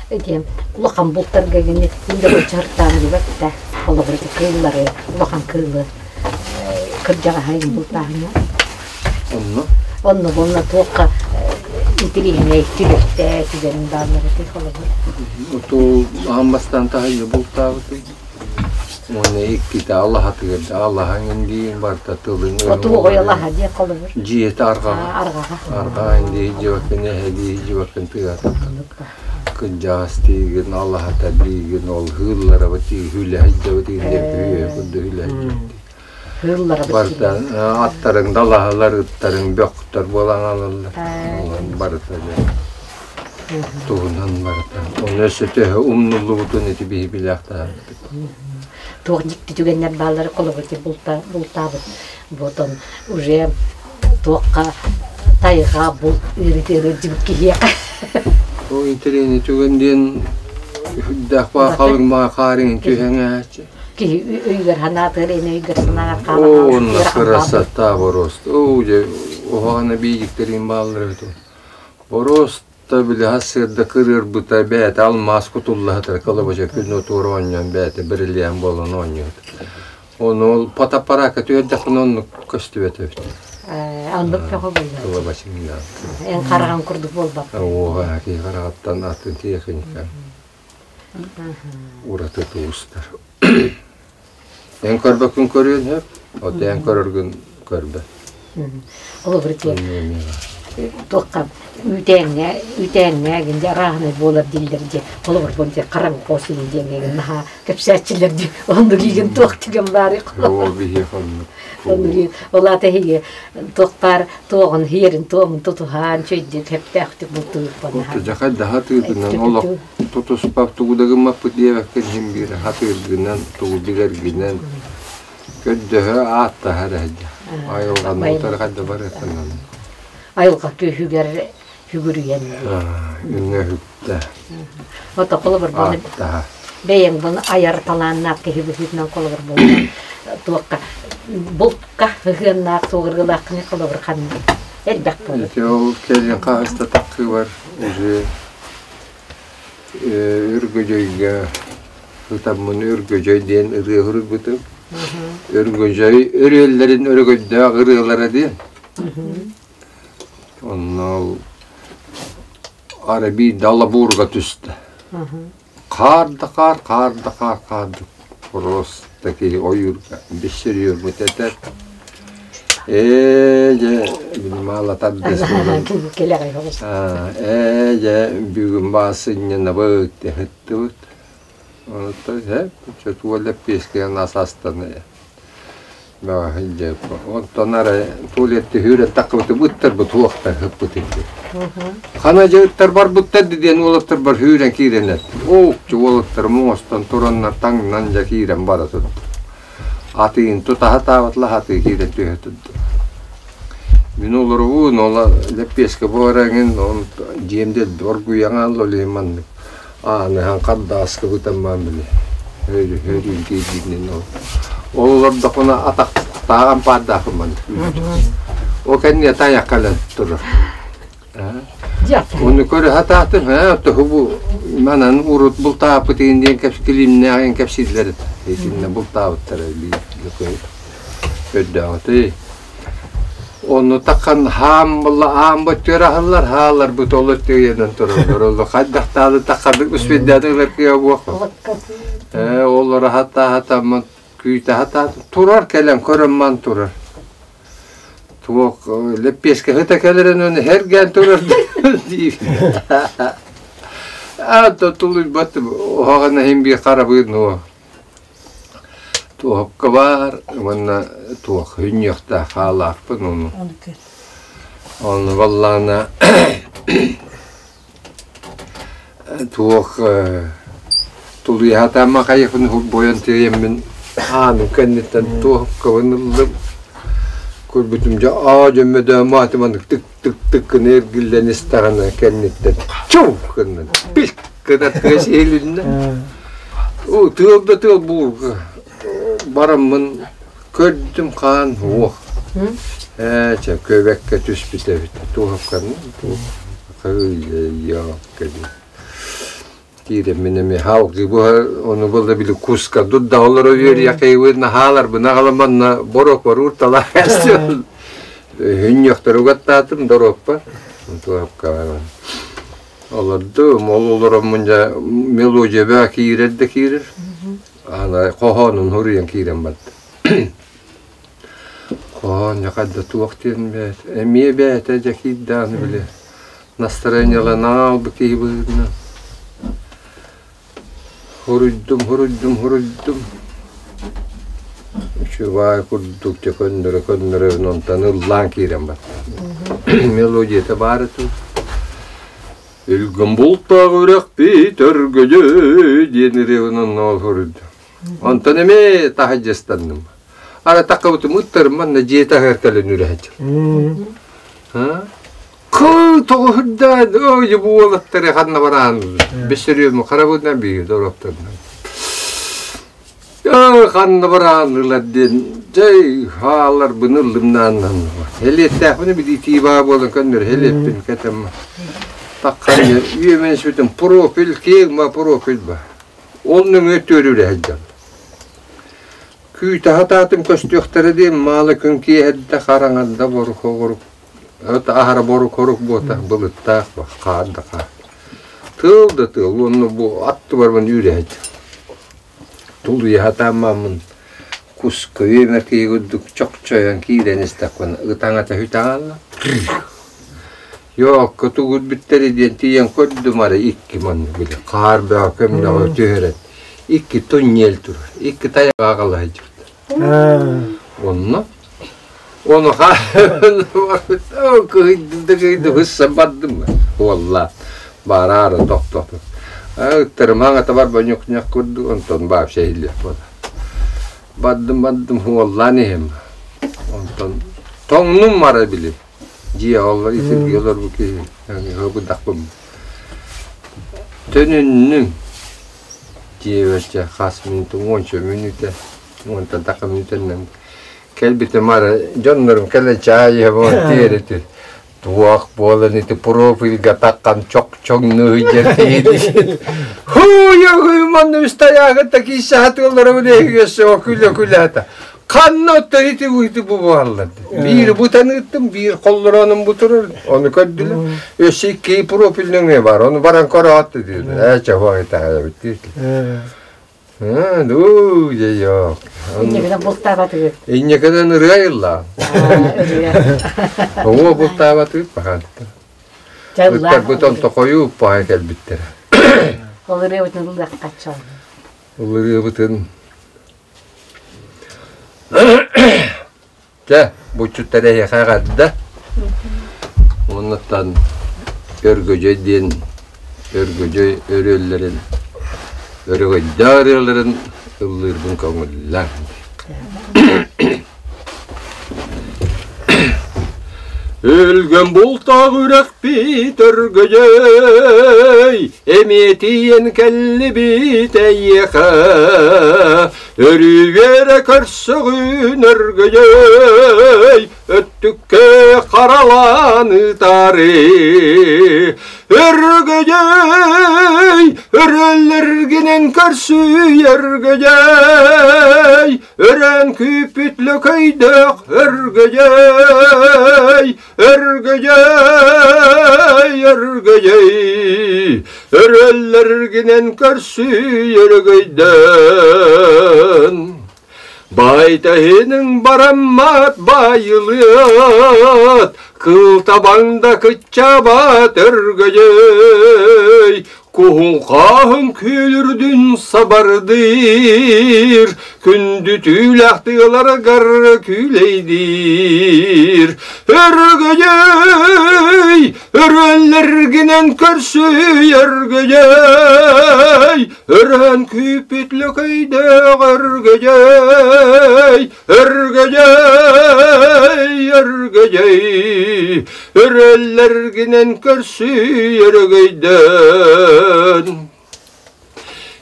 Speaker 3: Ити улахан бултарга гини инде чартаан дибэтте холобур ити кыыллары улахан кыылы кырдьаҕаһайын бултааһыҥа
Speaker 1: Онно
Speaker 3: онно буолла туохха интириэһинэй түбэлтэ түгэнин бааллар ити холобур
Speaker 1: Оту аан бастаан таһыйа бултаабытым. Уонна иккитэ алаһатыгар да алаһаҥ диин барыта тылын
Speaker 3: Оту оҕойолаһа диэ холобур
Speaker 1: дьиэтэ арҕаҕа.
Speaker 3: Арҕаҕа.
Speaker 1: Арҕаа индии дьыбаккын эһэлии дьыбаккын тыатата. Кыдьаас тиигин алаһата биигин ол хыылларабыт тии хүлэһиддэбит индиэн күһүө курду хүлэһиддэбит.
Speaker 3: Хыылларабыт
Speaker 1: Барыта аттарыҥ далаһалар, ыттарыҥ бөхтөр буолан алаллар. Барыта дьэ туһунан барыта. Оны өссө төһө умнуллубутун ити биһи билээхтээхпит.
Speaker 3: Туох дьикти түгэннэр бааллары холобур булта бултаабыт ботон уже туохха тайҕа булт ыарытыары дьыбыт киһиэхэ.
Speaker 1: Ол интэриэһинэй түгэн диэн үрдээх баа халыҥ баа хаарыҥ түһэҥээччи.
Speaker 3: Киһи өйүгэр санаатыгар эн өйгөр санааҕар
Speaker 1: Оо, онно красота просто. Оо, дьэ, уһаҕана биидиктэриин бааллар эбит. Боруоста били сарсыарда кырыарбыта бэйэтэ алмаас кутулла сытар кылабача күн отуор оонньоон бэйэтэ бриллиант буолан оонньуут. Ону ол фотоаппараакка түһэрдэхпинэ оннук көстүбэт эбит.
Speaker 3: Оннук бөҕө буолла.
Speaker 1: Кылабачыҥнаан.
Speaker 3: Эн хараҕын курдук буолбат.
Speaker 1: Уоҕа киһи хараҕыттан атын техника ураты туустар. Эн көрбөккүн көрүөн сөп, от эн көрөргүн көрбөт.
Speaker 3: Холобур туохха үүтээҥҥэ үүтээҥҥэ гин арааһынай буолар дииллэр дии холобур бу дии хараҥ хос иин диэҥҥэ наһаа кэпсээччилэр дии оннук иигин туох түгэн баарый
Speaker 1: Оо, биһиэхэ оннук.
Speaker 3: Оннук ол аата эһиги туох баар туоҕун иһиэрин туомун тутуһаан чөйдүк хэптээхтик бултуурбан
Speaker 1: Отто дьахай да тыытынан олох тутуспап тугу да гыммаппыт диэбэккин иһин биир хатыыргынан тугу билэргинэн көрдөһө ааттаһар эһэдэ айылҕаны утары хайда барыаххынан
Speaker 3: айылҕа күүһүгэр сүгүрүйэн
Speaker 1: үҥэ үктэ
Speaker 3: ото холобур
Speaker 1: ааттаһа
Speaker 3: бэйэҥ бу айар талааннаах киһи быһыытынан холобур буолла туохха бултка ыһыаннаах суоҕургылааххыны холобур ханна элбэх буолар
Speaker 1: ити ол кэлин хаһыста таххыбар уже. Өргөдьөйгө ытаммын Өргөдьөй диэн ырыа суруйбутум. Өргөдьөй өрүөллэрин өрөгөйдөөх ырыалара диэн. Онно ол ара биирдэ алабуурга түстэ. Хаар да хаар, хаар да хаар, хаар да просто киһи ойуурга бэссөрүөрбүт этэр. Ээ дьэ маала тардыс буолан ээ дьэ бүгүн баасынньанабыт ыһыттыбыт. Онтон чөтуол лэппиэскэнэн ас астана Онтон арай туалетты үүрэн таххыбытым ыттарбыт уохтар ыппыт ити. Хана дьэ ыттар барбыттар диэн уолаттарбар үүрэн киирэн эттим. Оокчу уолаттарым оҥостон тураннар таҥнан дьэ киирэн бара турдум. Атыын тутаһа таабатла атыы киирэн түһэ турдум. Мин олоробун, ол лэппиэскэ буораҥын, он дьиэм дэлби оргуйан хаалла ол иһин маннык Ааныһан хардааска бытаммаан били хөрүүн киирдиинин ол ол олордохпуна атахтаах ампаардаахпын маннык ол кэннигэ тайах кэлэн турар Ону көрө сатаатым, ээ, тоһу бу манан урут бултааппытыын диэн кэпскилиимнээҕин кэпсииллэр этэ. Итиннэ бултаабыттара биир көрдөөҕүтүй. Онну такхан хаам буолла аам бөттүөр аһыллар хааларбыт ол өттүгүнэн тураллар. Ол хайдахтаалы такхардык успейдаатылар кыа буох. Ээ олор хатаахатаммын күүтэ хатаат турар кэлэн көрөн ман турар. Туох лэппиэскэ ыта кэлэрин оны herген турар диир. А тулуйбат оһоҕун иһин биир харабыын уо. Туоһапка баар уонна туох хүнньүөхтээх хаалаахпын ону. Ону баллаана туох тулуйаатаама хайыхпын бойон тиийэммин ааным кэнниттэн туоһапкабын ыллым. Көрбүтүм дьэ аа дьөммөдөөн мааты маннык тык тык тык гына эргиллэн истэҕинэ кэнниттэн чув гынна пил гына тыас иһилиннэ. Оо, тыал да тыал буурга бараммын көрдүм хаан уох. Ээ, чэ, көбөккө түспүт эбит. Туоһапканы Киирэммин эмиэ хаалгыы буһа ону буолла били куска дурда олоро үөрүйэхийбин наһааларбын аҕалан манна боруок баруур талаахастын хүнньүөхтөрү угаттаатым доруоппа туоһапка Олордум, ол олороммун дьэ мелодия киирэр да киирэр. Ана хоһоонун суруйан киирэн барда. Хоһоон дьэ хайда туох диэн бэйэтэ, эмиэ бэйэтэ дьэ киирдэҕинэ били настроениеланан аалбыт киһи быһыытынан Суруйдум, суруйдум, суруйдум. Үчүгэй курдук дьэ көннөрө-көннөрөбүн онтон ыллаан киирэн барда. Мелодията баар этэ. Өлгөм бултаах үрэхпит өргөдьө диэн ырыабын онно ол суруйдум. Онтон эмиэ таһырдьа ыстанным. Ара таккабытым ыттарым манна дьиэ таһыгар кэлэн үрэһэччил. Кыл тоҕуһурдаан, ой, бу уолаттары ханна бараан бэссөрүөмү харабынан биир дороптарынан. Ханна бараан ылар диэн, дьэй, хааларбын ыллымнаан Элиэттээхпин билии баа буолан көннөр элиэппин кэтэммэ. Таххан үөмэн сүтүм профиль киэҥ ма профиль ба. Ол нөҥүө түөрүрэ сылдьан. Күүтэ сатаатым көстүөхтэрэ диэн маалы күн киэһэрдэ хараҥарда борук Аһара борук-хорук буота былыттаах хаар да хаар. Тыал да тыал уонна бу аттыбарбын үүрэ сылдьар. Тулуйа сатааммын куска үөмэр киһи курдук чохчойон киирэн истэхпинэ ытаҥата сүтэҕалла. Йоокко тугурбүттэри диэн тиийэн көрдүм арай икки маннык били хаар бөҕө көмнөҕө түһэрэн икки туннель турар икки тайаҕа аҕала сылдьыбыттар. Онно Ону кыһыйдым да кыһыйдым ысса бардым уолла бараары тохтоотум ыттарым аҥата барба ньук-ньах курдук онтон вообще иһиллиэх буолла бардым бардым уоллаан иһим онтон тоҥнум мара били дьиэ оллор итирги олорбу киһи быдахпын төнүннүм дьиэбэр хас мүнүүтэ уонча мүнүүтэ уонтан таха мүнүүтэннэн Кэлбитим ары дьоннорум кэлэн чаай иһэ буолан тиэрэ түс. Туох буолан ити профильга таххан чохчоҥнуу сылдьар Һуу, манна үстайаагыт киисэ хатыыллара билэһигэ күлэ-күлэ Ханна оттон ити ити бу буолаллар. Биир бутан ыыттым, биир холлороонум бу турар, ону көрдүлэр. Өссө икки профильнөҥө бар, ону баран көрөөт диир. Ээ, чего это диир. Дуу, дьэ
Speaker 3: Иннекенен бултаабатыгыт.
Speaker 1: Иннекенен ырыа айылла. Оҕо бултаабатыгыт баһаантар. Ыттарбыт онто хойуу уппаһа кэлбиттэрэ.
Speaker 3: Ол ырыабытын ыллыаххачча.
Speaker 1: Ол ырыабытын Чэ, булчуттар эһиэхэ эҕэрдэ. Уоннаттан Өргөдьөй диэн Өргөдьөй өрүөллэрин, өрөгөйдөөх ырыаларын ыллыырбын көҥүллээн. Өлгөн бултаах үрэхпит өргөдьөй, эмиэ тиийэн кэллибит эйиэхэ. Өрүү үөрэ көрсөҕүн өргөдьөй, өттүккэ харалаан ыытаары. Өргөдьөй, өрөллөргүнэн көрсүй өргөдьөй, Өрөөн күүппүт лөкөйдөөх өргөдьөй, өргөдьөй, өргөдьөй, өрөллөргүнэн көрсүй өрөгөйдөөн. Байтаһының бараммат байылыат, кыл табаҥда кыччабат өргөдьөй, Куһун-хааһын күөлүрдүн сабардыыр, күндү түүлээх тыаларыгар күүлэйдиир. Өргөдьөй, өрөллөргүнэн көрсүй өргөдьөй, өрөөн күүппүт лөкөйдөөх өргөдьөй, Өргөдьөй, өргөдьөй, өрөллөргүнэн көрсүй өрөгөйдөөн.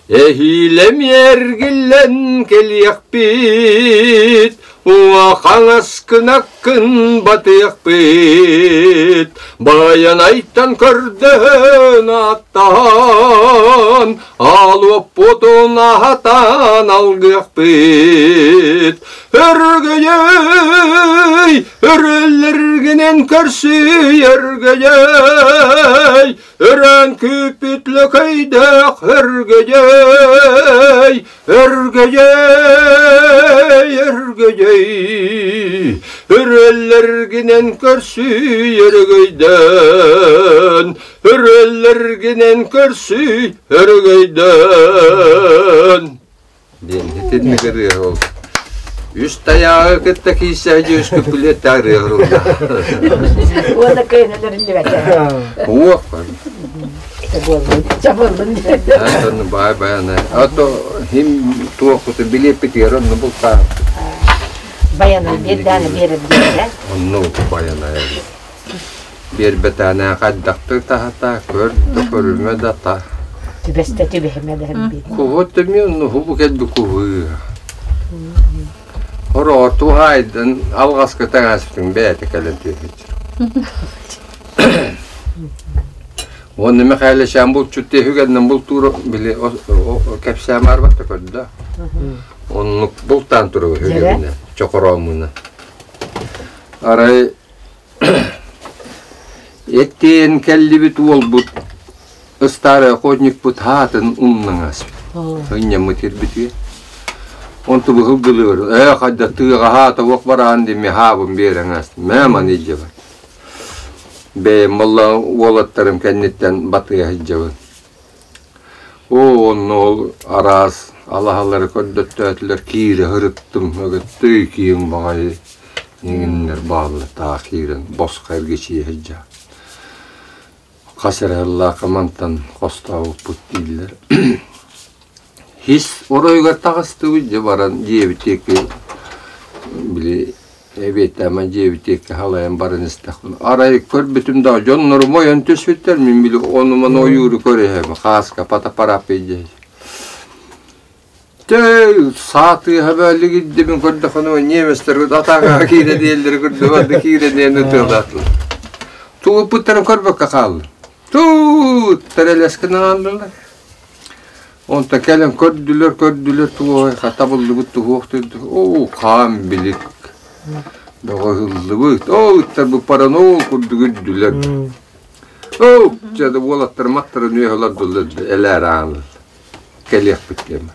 Speaker 1: Эһиилэм эргиллэн кэлиэхпит, уҥа хаҥас кынаккын батыахпыт. Байанайтан көрдөһөн ааттаан, Аалуоппутун аһатан алгыахпыт, Өргөйөй, өрөллөргүнэн көрсүй өргөйөй, Өрөөн күүппүт лөкөйдөөх өргөйөй, Өргөйөй, өргөйөй, Өрөллөргүнэн көрсүй өрөгөйдөөн, Өрөллөргүнэн көрсүй өрөгөйдөөн диэн итинник ырыа ол. Үс тайааҕы кытта киирсэ дьүөскү күлүөттэ ырыа ырылла.
Speaker 3: Уонна кыайналариллибэтэ.
Speaker 1: Уох.
Speaker 3: Чабыллын.
Speaker 1: Антон бай баяны. А то хим туохкуту билиэппитигэр онну бултаах.
Speaker 3: Баяны биэрдэаны биэрэр диэтэ.
Speaker 1: Онну баяны. Биэрбэтээнэ хайдахтык таһата көр да көрүмэ да та.
Speaker 3: Түбэстэ түбэһимэ да биир.
Speaker 1: Куһу түмүн хубу кэлби куһу. Хороо туһайдан алҕаска таҥаспытын бэйэтэ кэлэн түһүччү. Уонна Михаил Шам булчут үгэннэн бултуур били кэпсээн барбатта көрдө. Оннук бултаан туругу үгэннэ чокороомуна. Арай Эттиэн кэллибит уолбут ыстаарай охотникпут хаатын умнаҥас ынньаммыт ирбитигэ онту быһылгылыыр ээ хайда тыаҕа хаата уох бараан дими хаабын биэрэҥ ас мээ маны илдьэбин бэйэм буолла уолаттарым кэнниттэн батыйа сылдьабын Оо, онно ол араас алаһалары көрдөттөөтүлэр, киирэ сырыттым, өгөттөй киэҥ баҕайы иҥиннэр бааллар таах киирэн босхо эргичийэ сылдьа. Хас эрэ сыллаахха мантан хостообуппут дииллэр. Хис оройугар таҕыстыбыт дьэ баран дьиэбит диэки били Эбиэттээмэн дьиэбит халайан баран истэхпин арай көрбүтүм да дьоннорум ойон түспүттэр мин били ону-маны ойууру көрүһэбин хааска патапараппый дии Тэ саа тыаһа бөөллүгүддибин көрдөххүнэ немецтэр атааҥҥа киирэ диэллэри көрдө барда киирэ диэн ытыалаатылар. Тугуппуттарын көрбөккө хааллым. Туут тэрэлэскин ааллылар. Онто кэлэн көрдүлэр, көрдүлэр туох хатабыллыбыт туһуох түрдү. Оо, хаан билик. Бөҕөһүллүбүт. Оо, ыттарбыт баран ол курдук үрдүлэр. Оо, дьэ да уолаттар маттарын үөһэлэр дуллар элээр ааллар. Кэлиэхпит диэмэ.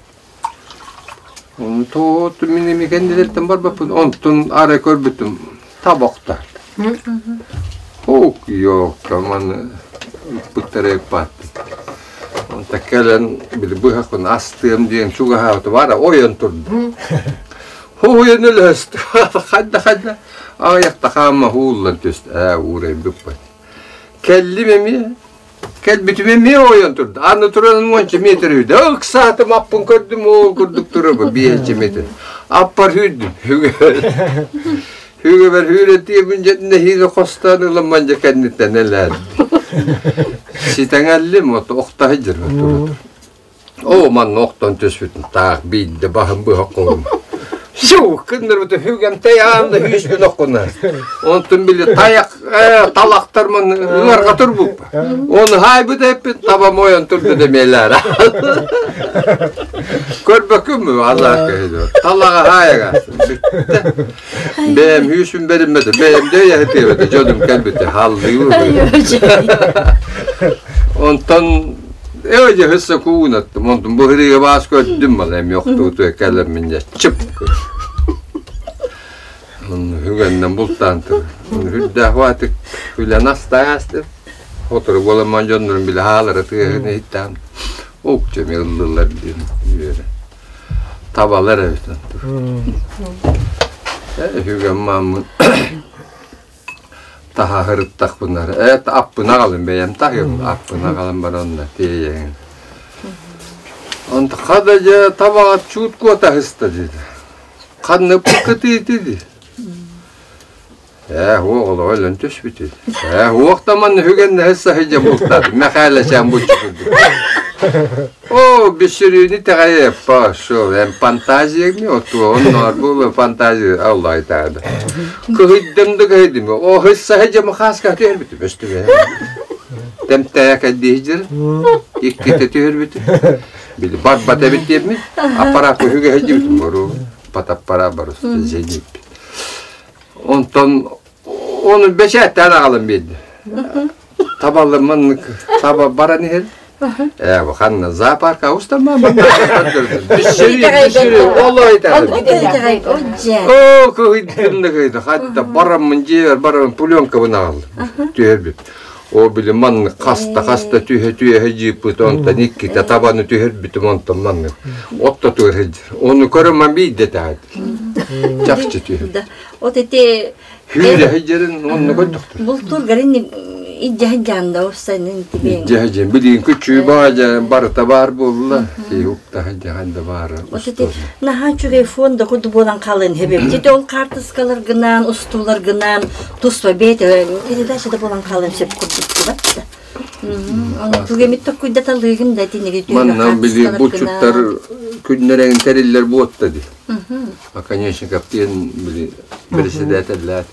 Speaker 1: Онто мин эми кэннилэртэн барбаппын. Онтун арай көрбүтүм табахтар. Ок, йоокка маны ыппыттара ыппааттым. Онто кэлэн били быһахпын астыам диэн чугаһаабыта баара ойон турду. Ойон өлөстө. Хайда хайда аҕыйахта хаама ууллан түстэ. Ээ уурайбыппат. Кэллим эмиэ Кэлбитим эмиэ ойон турда. Аны туран уонча метр үүдэ. Ыксаатым аппын көрдүм, ол курдук турабы биэччэ метр. Аппар сүүрдүм. Хүгэбэр хүүрэтиэбин дьэтинэ хиилэ хостоон ыламман дьэ кэнниттэн элээр. Ситэҥэллим, от охтаһы дьырга турар. Оо, манна охтон түспүтүн таах биирдэ баһым быһа холум. Суу, кыннырбыты хүгэм тайаан да хүүспүн оккуна. Онтун били таяк талахтар мын ыарга турбуп. Оны хайбыт эппит таба мойон турду демелер. Көрбөкүм Аллах көһүдө. Талаға хаяга. Бэм хүүсүн беринмеди. Бэм де яһытыбыты жодум кэлбити халлыы. Онтон Öyle hıssa kuunattım. Онтон бу хырыга баас көрдүм мал эми охтууту кэлэммин дьэ чып. Онну хүгэннэн бултаан тур. Хүрдээх баатык үлэн астаастым. Хотору буоламман дьоннорун билэ хаалара тыаһын иһиттээн укча ыллылар диэн үөрэ. Табалар эбит онтур. Хүгэн мааммын таһаһырыттахпына эт аппын аҕалым бэйэм таһыам аппын аҕалан баранна тиэйэҥин онто хада дьэ табаҕа чуут куотаһыста диэтэ ханна кытыыты ди ээ уох олоҕо өлөн түспүт ээ уох да манна үгэннэһэ саһыдьа бултаат Мэхээлэчээн буччу курдук О, бүссүрүүнү тэҕэйэ пошел. Эн фантазияҥ отуо онноор буолуо фантазия аллай таада. Кыһыйдым да кыһыйдым. О, хыссаһы дьэ махааска түһэрбитим өстүбэ. Тэмтээйэ кэлдиһдьир. Иккитэ түһэрбитим. Били барбат эбит диэммит. Аппараат үһүгэ сылдьыбытым бору. Патаппара барыс зениппит. Онтон оны бэчээттээн аҕалан биэрди. Табаллар маннык таба баран иһэр. Ээ, ханна зоопарка устама Оо, кыһыйдым да кыһыйды. Хатта бараммын дьиэбэр бараммын пленкабын аҕаллым. Түһэрбит. О, били маннык хаста-хаста түһэ-түһэ дьииппит, онтон иккитэ табаны түһэрбитим, онтон маннык. Отто түһэр. Ону көрөммөн биирдэ таһат. Чахчы түһэр.
Speaker 4: Вот эти
Speaker 1: Хүүрэһи онно көрдөхтөр.
Speaker 4: Бултуур гарин иддьаһыдьаанда уссайнын тибиэн.
Speaker 1: Иддьаһыдьан билигин күчүү баажа барыта баар буолла. Киһи уктаһыдьахан да баара.
Speaker 4: Вот эти наһаа үчүгэй фонда курдук буолан хаалын хэбэбит. Ити ол хаартыскаларгынан, устууларгынан туспа бэйэтэ передача да буолан хаалын сөп курдук кубат да. Оны тугемит токкуйдаталыыгын да тиниги
Speaker 1: Манна били булчуттар күннэрэгин тэриллэр буотта ди. Оконечников диэн били председателлээх.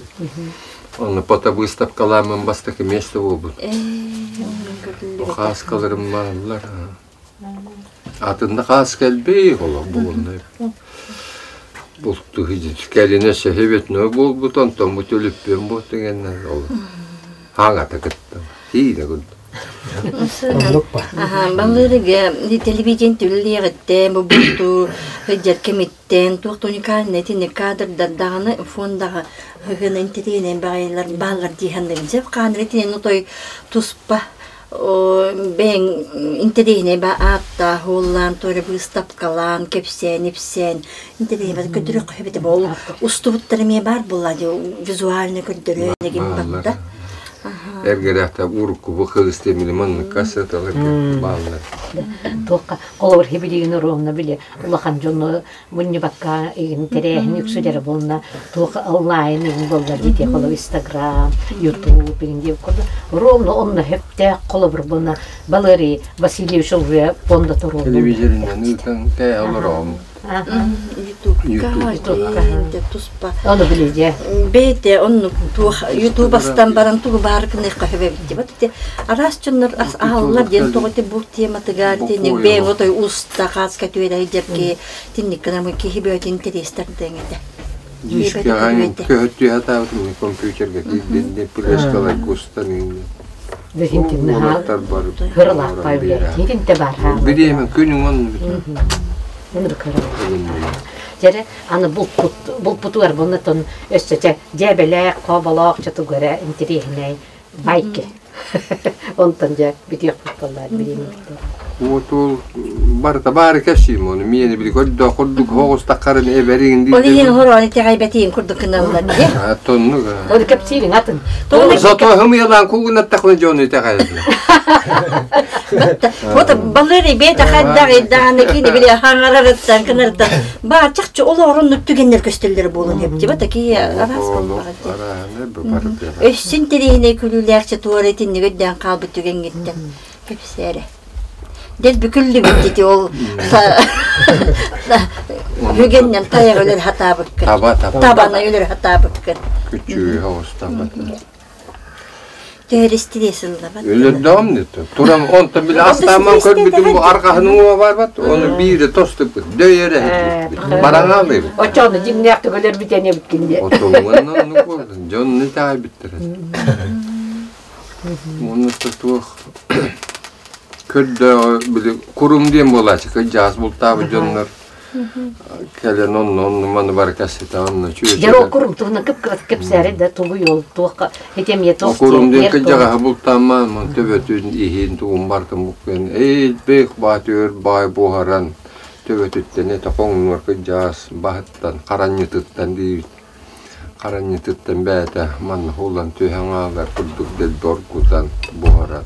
Speaker 1: Онно фотовыставкалааммын бастакы место буолбут. Хааскаларым бааллар. Атында хаас кэлбэй олох буолунай. Булту кэлинэ сөһүбүт буолбут онтон бу төлүппүөн бу дегеннер ол. Хаҥата кыттым. Тиийдэ курдук.
Speaker 4: Баллырыга телевидение түллиэҕиттэн бу булту сылдьар кэмиттэн туох да уникальнай итинник кадрдар даҕаны фондаҕа ыһыгын интэриэнэн баҕайылар бааллар дии саныыбын. Сөп хааныр итинэн отой туспа бэйэҥ интэриэһинэй ба ааттаах уоллаан туора быыстапкалаан кэпсээн ипсээн интэриэһинэй көрдөрүөххэ эбитэ ол устубуттар эмиэ баар буолла дии визуально көрдөрөн эгин батта
Speaker 1: Эргэрээхтэ урукку кыыс темили маннык кассеталар бааллар.
Speaker 3: Туохха холобур хибилигин ровно били улахан дьону мунньубакка игин тэрээһин үксүлэрэ буолна туох онлайн игин буолла дии холобур инстаграм ютуб игин диэн курдук ровно онно хөптөөх холобур буолна Валерий Васильевич уже фонда
Speaker 1: Телевизорынан ыытан тэ олороом.
Speaker 4: Ютубка туспа.
Speaker 3: Ону билиэ.
Speaker 4: Бэйте оннук туох ютубастан баран тугу баар гыныахха сөбөбүт вот ити араас дьоннор аһаллар диэн тоҕо ити бу тематыгар тинник бэйэҥ отой уста хааска түөрэй дьэрги тинник гынан киһи бөтүн тириэстэрдэҥ этэ.
Speaker 1: Дискэҕэ көһөттүө сатаабытым компьютерга киирдин флешкалар кустан
Speaker 3: Уолаттар Кыралаахпа үлэ. бар.
Speaker 1: Бириэмэ күнүҥ онну
Speaker 3: Дьэрэ аны булпут булпутугар буннатон өссө чэ дьээбэлээх хоболоох чотугара интириэһинэй байки. Онтон дьэ бүтүөхпүт буоллар бириэмэбит.
Speaker 1: Уотул барыта баары кэпсиим ону миэни били көрдө курдук хоҕустаххарын эбэриҥ
Speaker 4: дии. Ол иһин хороон итэҕэйбэтиин курдук гыналлар дии.
Speaker 1: Тоннук.
Speaker 3: Ол кэпсиириҥ атын.
Speaker 1: Зато хымыйалаан куугунаттахпына дьону итэҕэйэллэр.
Speaker 4: Вот балыыр бэйэтэ хайдах даҕаны кини били хаҥарарыттан кынарыттан баа чахчы олоҕорун түгэннэр көстөллөр буолан эбит вот такие араас буолбаҕа Өссө интэриэһинэй күлүүлээх туора итинник өйдөөн хаалбыт түгэҥҥиттэн кэпсээрэ. Дэлби күллүбүт ити ол үгэннэн тайах өлөр хатаабыккын.
Speaker 1: Таба, таба.
Speaker 4: Табаны өлөр хатаабыккын.
Speaker 1: Күчү оҕустаммат.
Speaker 4: Төһөрүстүрэ сыллабат.
Speaker 1: Өлөрдөҕүм дии. Туран онтон били астааман көрбүтүм бу арҕаһын уҥуоҕа барбат. Ону биири тоступпут. Дөйөрө бараҥаалыыбыт.
Speaker 3: Оччону дьиҥнээх төгөлөр бүтэн эбиккин диye.
Speaker 1: Отоҥҥонно оннук буолдун. Дьонну итэҕэйбиттэрэ. Уонна туох көрдөөҕү били курум диэн буолааччы кыдьаас бултаабыт дьоннор кэлэн онно онно маны бары кэсситэ онно
Speaker 3: Дьэ ол курум туһунан кып-кырат кэпсээри да тугу ол туохха этэмиэ туох
Speaker 1: Курум диэн кыдьаҕаһы бултаама мон төбөтүн иһин тугун бартын буккуйан эй бэх баатыыр баай буһаран төбөтүттэн этэ хоҥнуор кыдьаас баһыттан харанньытыттан диибит Харанньытыттан бэйэтэ манна уулан түһэн хаалар курдук дэлби оргутан буһаран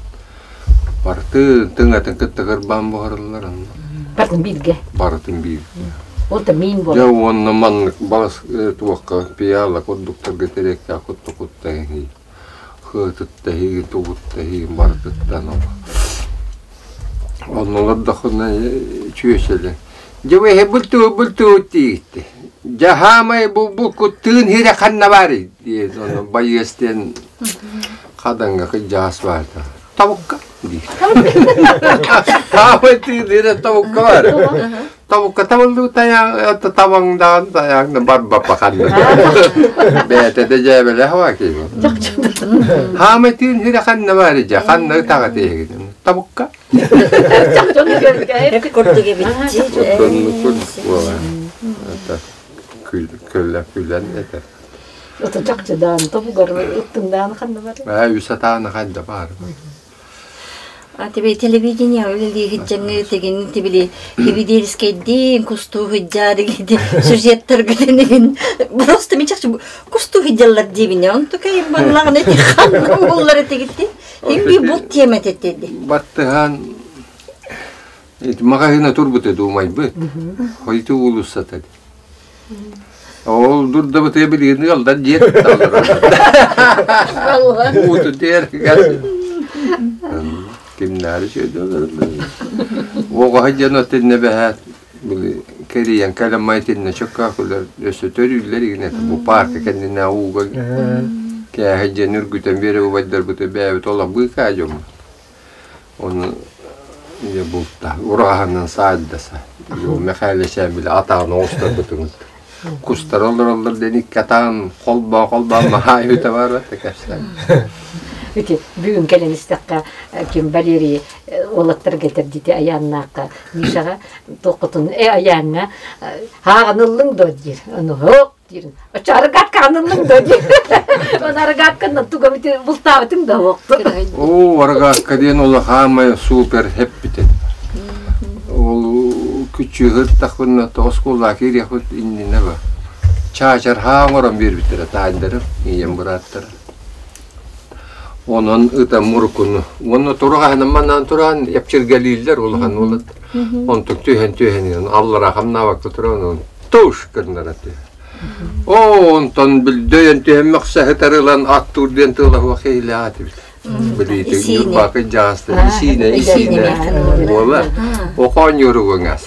Speaker 1: барытын тыҥатын кытта кырбаан буһараллар онно.
Speaker 3: Барытын бииргэ.
Speaker 1: Барытын бииргэ.
Speaker 3: Ол да миин
Speaker 1: буолар. Дьэ уонна маннык балас туохха пиала курдуктарга тириэккэ кутта кутта хыатытта иһигин тугутта иһигин барытыттан ол. Онно олордоххуна чүөчэлэ Дьэ эһэ бултуу бултуу диигитти. Дьаһаамай бу булкуттыын хирэ ханна баарый диэн ону байыас диэн хадаҥҥа кыдьаас баарда. Табукка диир. Хаамай тыын хирэ табукка баар. Табукка табыллыы тайаан табаҥдаан тайаан барбаппа ханна. Бэйэтэ да дьээбэлээх waa киһи. Хаамай тыын хирэ ханна баарый дьэ ханна ытаҕа тиһигин. Табукка.
Speaker 4: Курдук эбит.
Speaker 1: Күлэн этэр.
Speaker 3: Ото чахчыдаан тобугар ыттыңдаан ханна бар?
Speaker 1: Аа үс атаана ханна бар.
Speaker 4: А тебе телевидение үлэлии сылдьаҥҥы тигин тибили хибидиэрискэйдиин кустуу сылдьаар гиди сюжеттаргытын просто мен чахчы кустуу сылдьаллар диибине онтукай баллаҕына ити ханна буллар этигитти Имби бу тиэмэ тетеди.
Speaker 1: Баттыһан маҕаһыына турбута дуумайбыт. Хойуту уулуссата. Ол дурдабытыга билигин ыалдар дьиэ тутталлар. Ууту тиэр Кимнээри сөйдөлөр. Оҕоһо дьон отинне бэһээт били кэрийэн кэлэн майтинна чөккаакулар өссө төрүүллэр игин бу парка кэннинэ ууга кээһэ дьэн үргүтэн биэрэ убайдарбыты бэйэбит олох быыкаа дьоммут ону ийэ булта ураһанан саайдаса Мэхээлэчээн били атаҕын оҕустарбытын кустар олороллор диэн икки атаҕын холбоо холбоо маһаай үтэ баар кэпсээн
Speaker 3: Ити бүгүн кэлэн истэххэ ким Валерий уолаттарга этэрдити айааннаахха Мишаҕа туоххутун э айааҥҥа ааҕыныллыҥ дуо диир ону һоок диир оччо арыгаатка аныллыҥ дуо диир оны арыгаатканнан туга бултаабытыҥ да уохту
Speaker 1: Оо, арыгаакка диэн улахаамай супер хэппитэ. Ол күчүһүр оскуолаҕа киириэхпит иннинэ ба. Чаачархаа оҥорон биэрбиттэрэ таайдарым, ийэм бырааттара. Онон ыта мурукуну. Уонна тураҕаһынан манаан туран эпчиргэлииллэр улахан уолаттар. Онтук түһэн-түһэн иһэн аллара хамнаабакка туран он туш гыннара түһэн. Оо, онтон билдөйөн түһэн мөхсө сытар ылан аттуур диэн тыла суох киһилээх этибит. Билиитин Ньурбаакы дьаҕаста исиинэ исиинэ уола оҕонньоругуҥас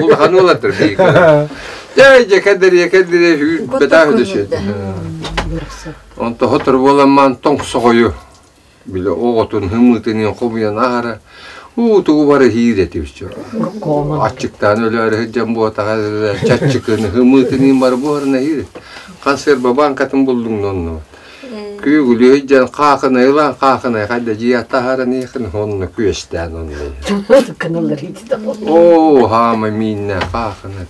Speaker 1: улахан уолаттар биир дьэ дьэ кэдэрие кэдэрие бэтаах үдөсү онто сотору буоламмаан тоҥсоҕойу били оҕотун хымыытыныын хомуйан аһара уу тугу бары иһиир этибит аччыктаан өлөөрү сылдьан буотаҕа чаччыкыны хымыытыныын бары буһарына иһиир консерва банкатын буллуҥ онно Күүгүлүү сылдьан хаахынай ылан хаахынай хайда дьиэ таһааран иэхин онно күөстээн онно
Speaker 3: Кыналлар
Speaker 1: Оо, хаама мииннэ хаахына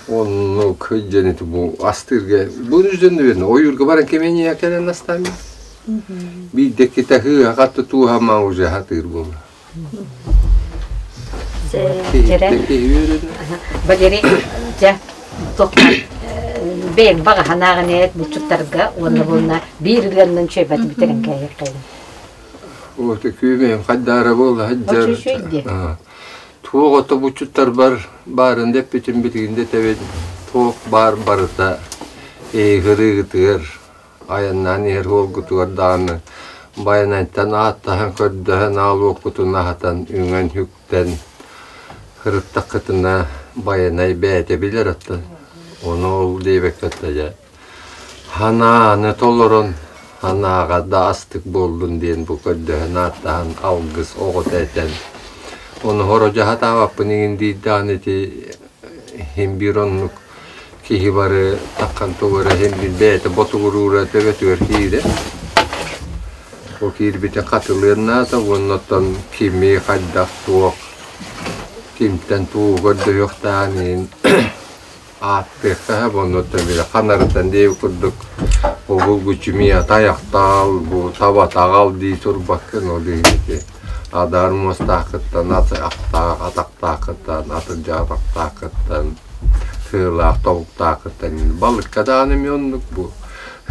Speaker 1: Онну кыдьан ити бу астыырга бу үзден верно ойуурга баран кемения кэлэн астаами биирдэ китаһыы хатты тууһама уже хатыыр буолла
Speaker 3: Валерий, дьэ, бэйэҥ баҕа санааҕын эт булчуттарга уонна буолна биир ырыаннан чөйбөт бүтэрэн кээйэххин.
Speaker 1: Уота күүмэйим хайдаара буолла сылдьар. Туох ото булчуттарбар баарын дэппитим билигин да этэбин туох баар барыта эйгырыыгытыгар Айаннаан иһэр уолгутугар даҕаны Байанайтан ааттаһан көрдөһөн аал уоппутун аһатан үҥэн-үктэн сырыттаххытына Байанай бэйэтэ билэр оттон ону ол диэбэккэ дьэ ханааны толорон санааҕа да астык буоллун диэн бу көрдөһөн ааттаһан алгыс оҕото этэн ону хородьоһатаабаппын иҥин диир даҕаны ити иһин биир оннук киһи бары таххан тугу эрэ иһин биир бэйэтэ ботугуруура төбөтүгэр киирэр. Ол киирбитин хатылыан наада уонна оттон кими хайдах туох кимтэн тугу көрдөһүөхтээҕин иһин ааттыахха сөп онно оттон били ханарытан диэбит курдук обулгуччу миэхэ тайахтаал бу таба таҕал дии турбаккын ол иһин ити адаар муостааххыттан атахтаах атахтааххыттан атырдьах атахтааххыттан сыалаах тобуктааххыттан балыкка даҕаны эмиэ оннук бу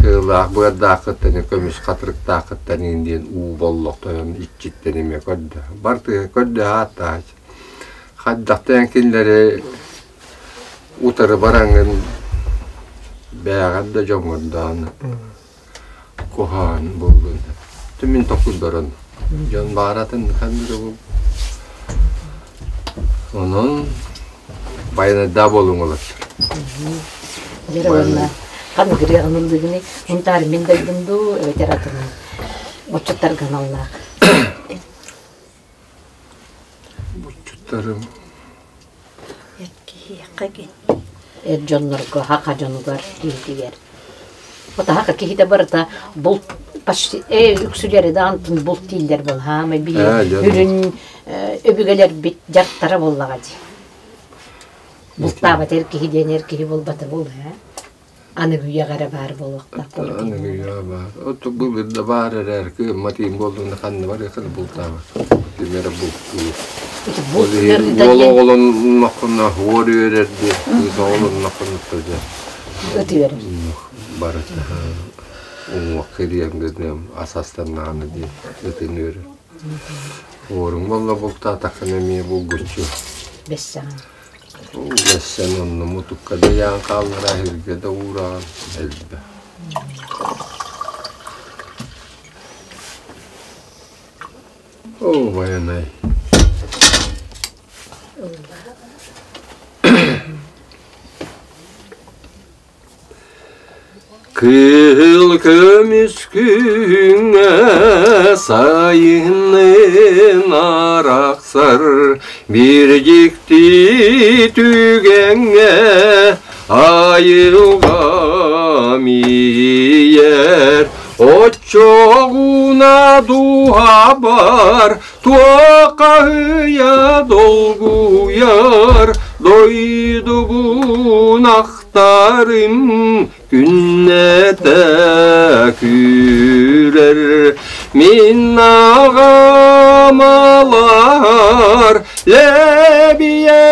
Speaker 1: сыалаах быардааххыттан көмүс хатырыктааххыттан иин диэн уу боллохтонон иччиттэн эмиэ көрдө бартыга көрдө ааттаач хайдахтан кинилэри утары бараҥҥын бээҕэр да дьоҥҥор даҕаны куһаҕан буоллун мин токуйдаран дьон бааратын ханнык бу онон байанайдаа буолуҥ олоттор
Speaker 3: Дьэ уонна ханнык ырыаҕын ыллыгыный Мунтаар мин дойдум дуу эбэтэр атын отчуттарга аналлаах
Speaker 1: Буччуттарым
Speaker 4: Киһиэхэ
Speaker 3: эр дьоннорго хаха дьонугар киһитигэр Отаха киһитэ барыта булт почти үксүлэри даҕантын булт дииллэр был хаамай биһи үрүн өбүгэлэрбит дьарыктара буоллаҕа дии бултаабат эр киһи диэн эр киһи буолбата буолла Аныгы үйэҕэ эрэ баар буолуохтаах
Speaker 1: Аныгы үйэҕэ баар. Оттон былыр да баар эрээр кыаммат иин буоллун ханна барыаххын бултаабат. Ким эрэ бултуур. Ол иһин уол оҕолонноххуна уор үөрэр диэн, кыыс оҕолонноххуна дьэ
Speaker 3: Ыт үөрэр.
Speaker 1: Барыта уҥуох кириэм гыныам ас астаннаҕына диэн ытын үөрэр. Уоруҥ буолла бултаатаххына эмиэ булгуччу.
Speaker 3: Бэссэҕин.
Speaker 1: Үлэссэн онно мутукка да ыйаан хааллара эһиргэ да уураҕын элбэх. Оо, байанай. Кыһыл көмүс күһүҥҥэ сайынын арахсар биир дьикти түгэҥҥэ айылҕам иһийэр оччоҕуна дууһабар туоххаһыйа долгуйар дойдубун ахтарым күннэтэ күүрэр мин аҕам алаар лэбийэ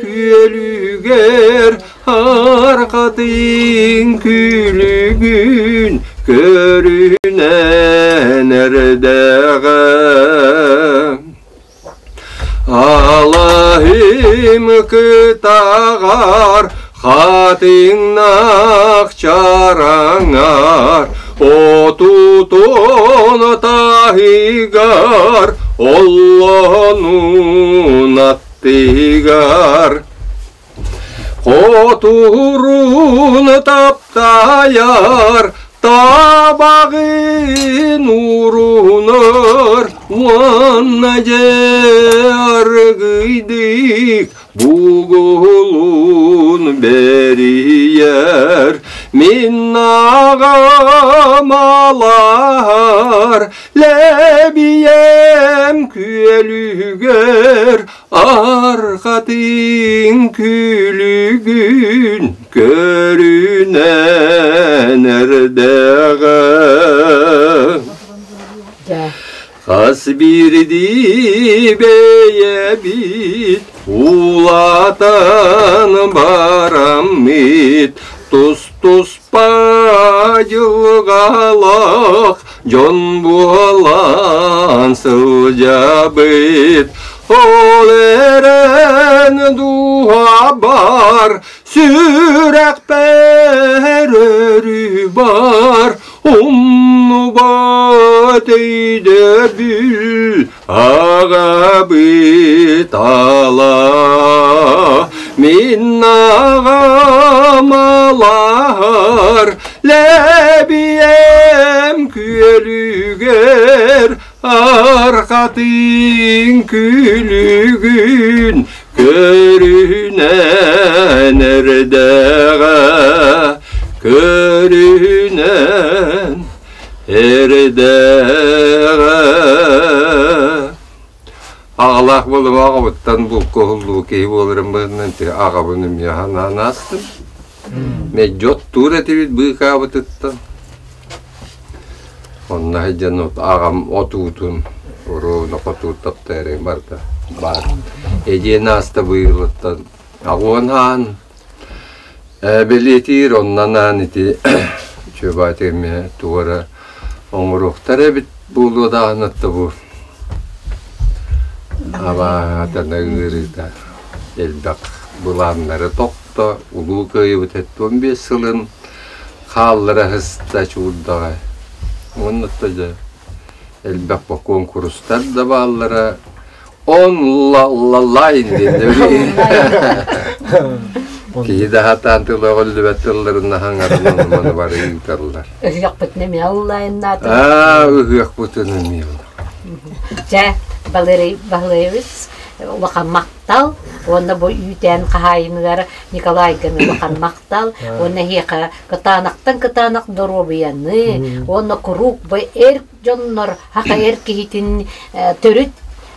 Speaker 1: күөлүгэр арҕатын күлүгүн көрүнэн эрдэҕэ Алаһым кытаҕар Хатыҥнаах чараҥар отутун таһыгар оллонун аттыгар Хотурун таптайар табаҕын уурунар уонна дьэ аргыйдык Бугулун бэрийэр мин аҕам алаһар лэбийэм күөлүгэр арҕатын күлүгүн көрүнэн эрдэҕэ. Хас биирдии бэйэбит улаатан бараммыт тус-туспа дьылҕалаах дьон буолан сылдьабыт. Ол эрэн дууһабар сүрэхпэр өрүү бар Умнубат өйдөбүл аҕабыт ала мин аҕам алаһар лэбиэм күөлүгэр арҕатын күлүгүн Көрүнэн эрдэҕэ, көрүнэн эрдэҕэ. Аҕалаах буолум аҕабыттан булкуһуллуу киһи буоларым быһыытынан аҕабын эмиэ санаан аастым. Мэлдьи оттуур этибит быыкаабытыттан. Онно сылдьан аҕам отуутун уруона хотуур таптайарын барыта баар. Эдьиэн ааста быйылыттан аҕуон аан бэлиэтиир оннон аан ити чүөбааты эмиэ тугу эрэ оҥоруохтар эбит буолуо даҕаны бу абааһатана ыарыыта элбэх былааннары тохто Улуу Кыайыбыт 75 сылын хааллара сыста чуурдаҕа. Уонна дьэ элбэх куонкурустар да бааллара. Он-ла-ла-лайн диэн Киһи да сатаан тыла өҕүллүбэт тылларын аһаҥарын ону-маны бары ыыталлар.
Speaker 3: Ыһыахпытын эмиэ онлайннаатыбыт.
Speaker 1: Аа, ыһыахпытын эмиэ.
Speaker 3: Дьэ, Валерий Баһылаевич улахан махтал уонна бу үүтээн хаһаайыныгар Николайга улахан махтал уонна эһиэхэ кытаанахтан кытаанах доруобуйаны уонна куруук бу эр дьоннор хаха эр киһитин төрүт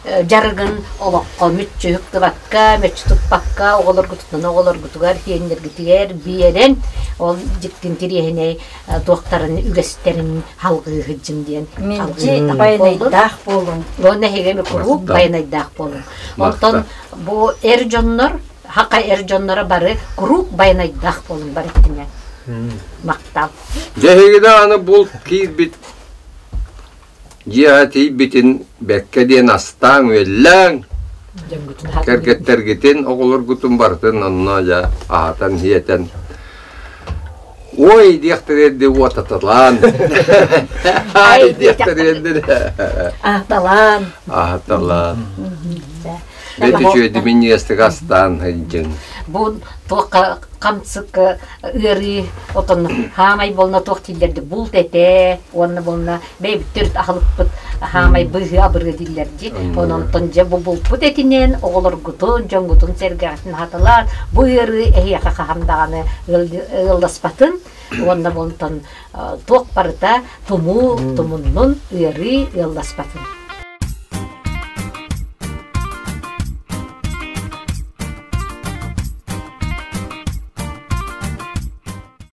Speaker 3: дьарыгын олоххо мүччү ыктыбакка, мүччү туппакка оҕолоргутунан оҕолоргутугар, сиэннэргитигэр биэрэн ол дьиктин тириэһинэй туохтарын үгэстэрин халҕыы сылдьын диэн
Speaker 4: Мэлдьи байанайдаах буолуҥ.
Speaker 3: Уонна эһиги куруук байанайдаах буолуҥ. Онтон бу эр дьоннор, хака эр дьонноро бары куруук байанайдаах буолуҥ бары итинэ. Махтал.
Speaker 1: Дьэ эһиги даҕаны булт киирбит дьиэҕэ тиийбитин бэккэ диэн астааҥ-үөллээҥ, кэргэттэргитин, оҕолоргутун барытын онно дьэ аһатан-сиэтэн Ой диэхтэрэрди уотаталаан Ай диэхтэрэрди
Speaker 3: Аһаталаан
Speaker 1: Аһаталаан Бэт үчүгэйди минньигэстик астаан сылдьыҥ.
Speaker 3: Бу туохха хамсык ыарыы отон хаамай буолна туох дииллэрди булт этэ уонна буолна бэйэбит төрүт аһылыкпыт хаамай быыһы абырыы дииллэр дии. Онон дьэ бу булпут этинэн оҕолоргутун, дьоҥҥутун сэргэҕитин аһаталаан бу ыарыы эһиэхэ хаһан даҕаны ыалласпатын уонна онтон туох барыта тумуу тумуннун ыарыы ыалласпатын.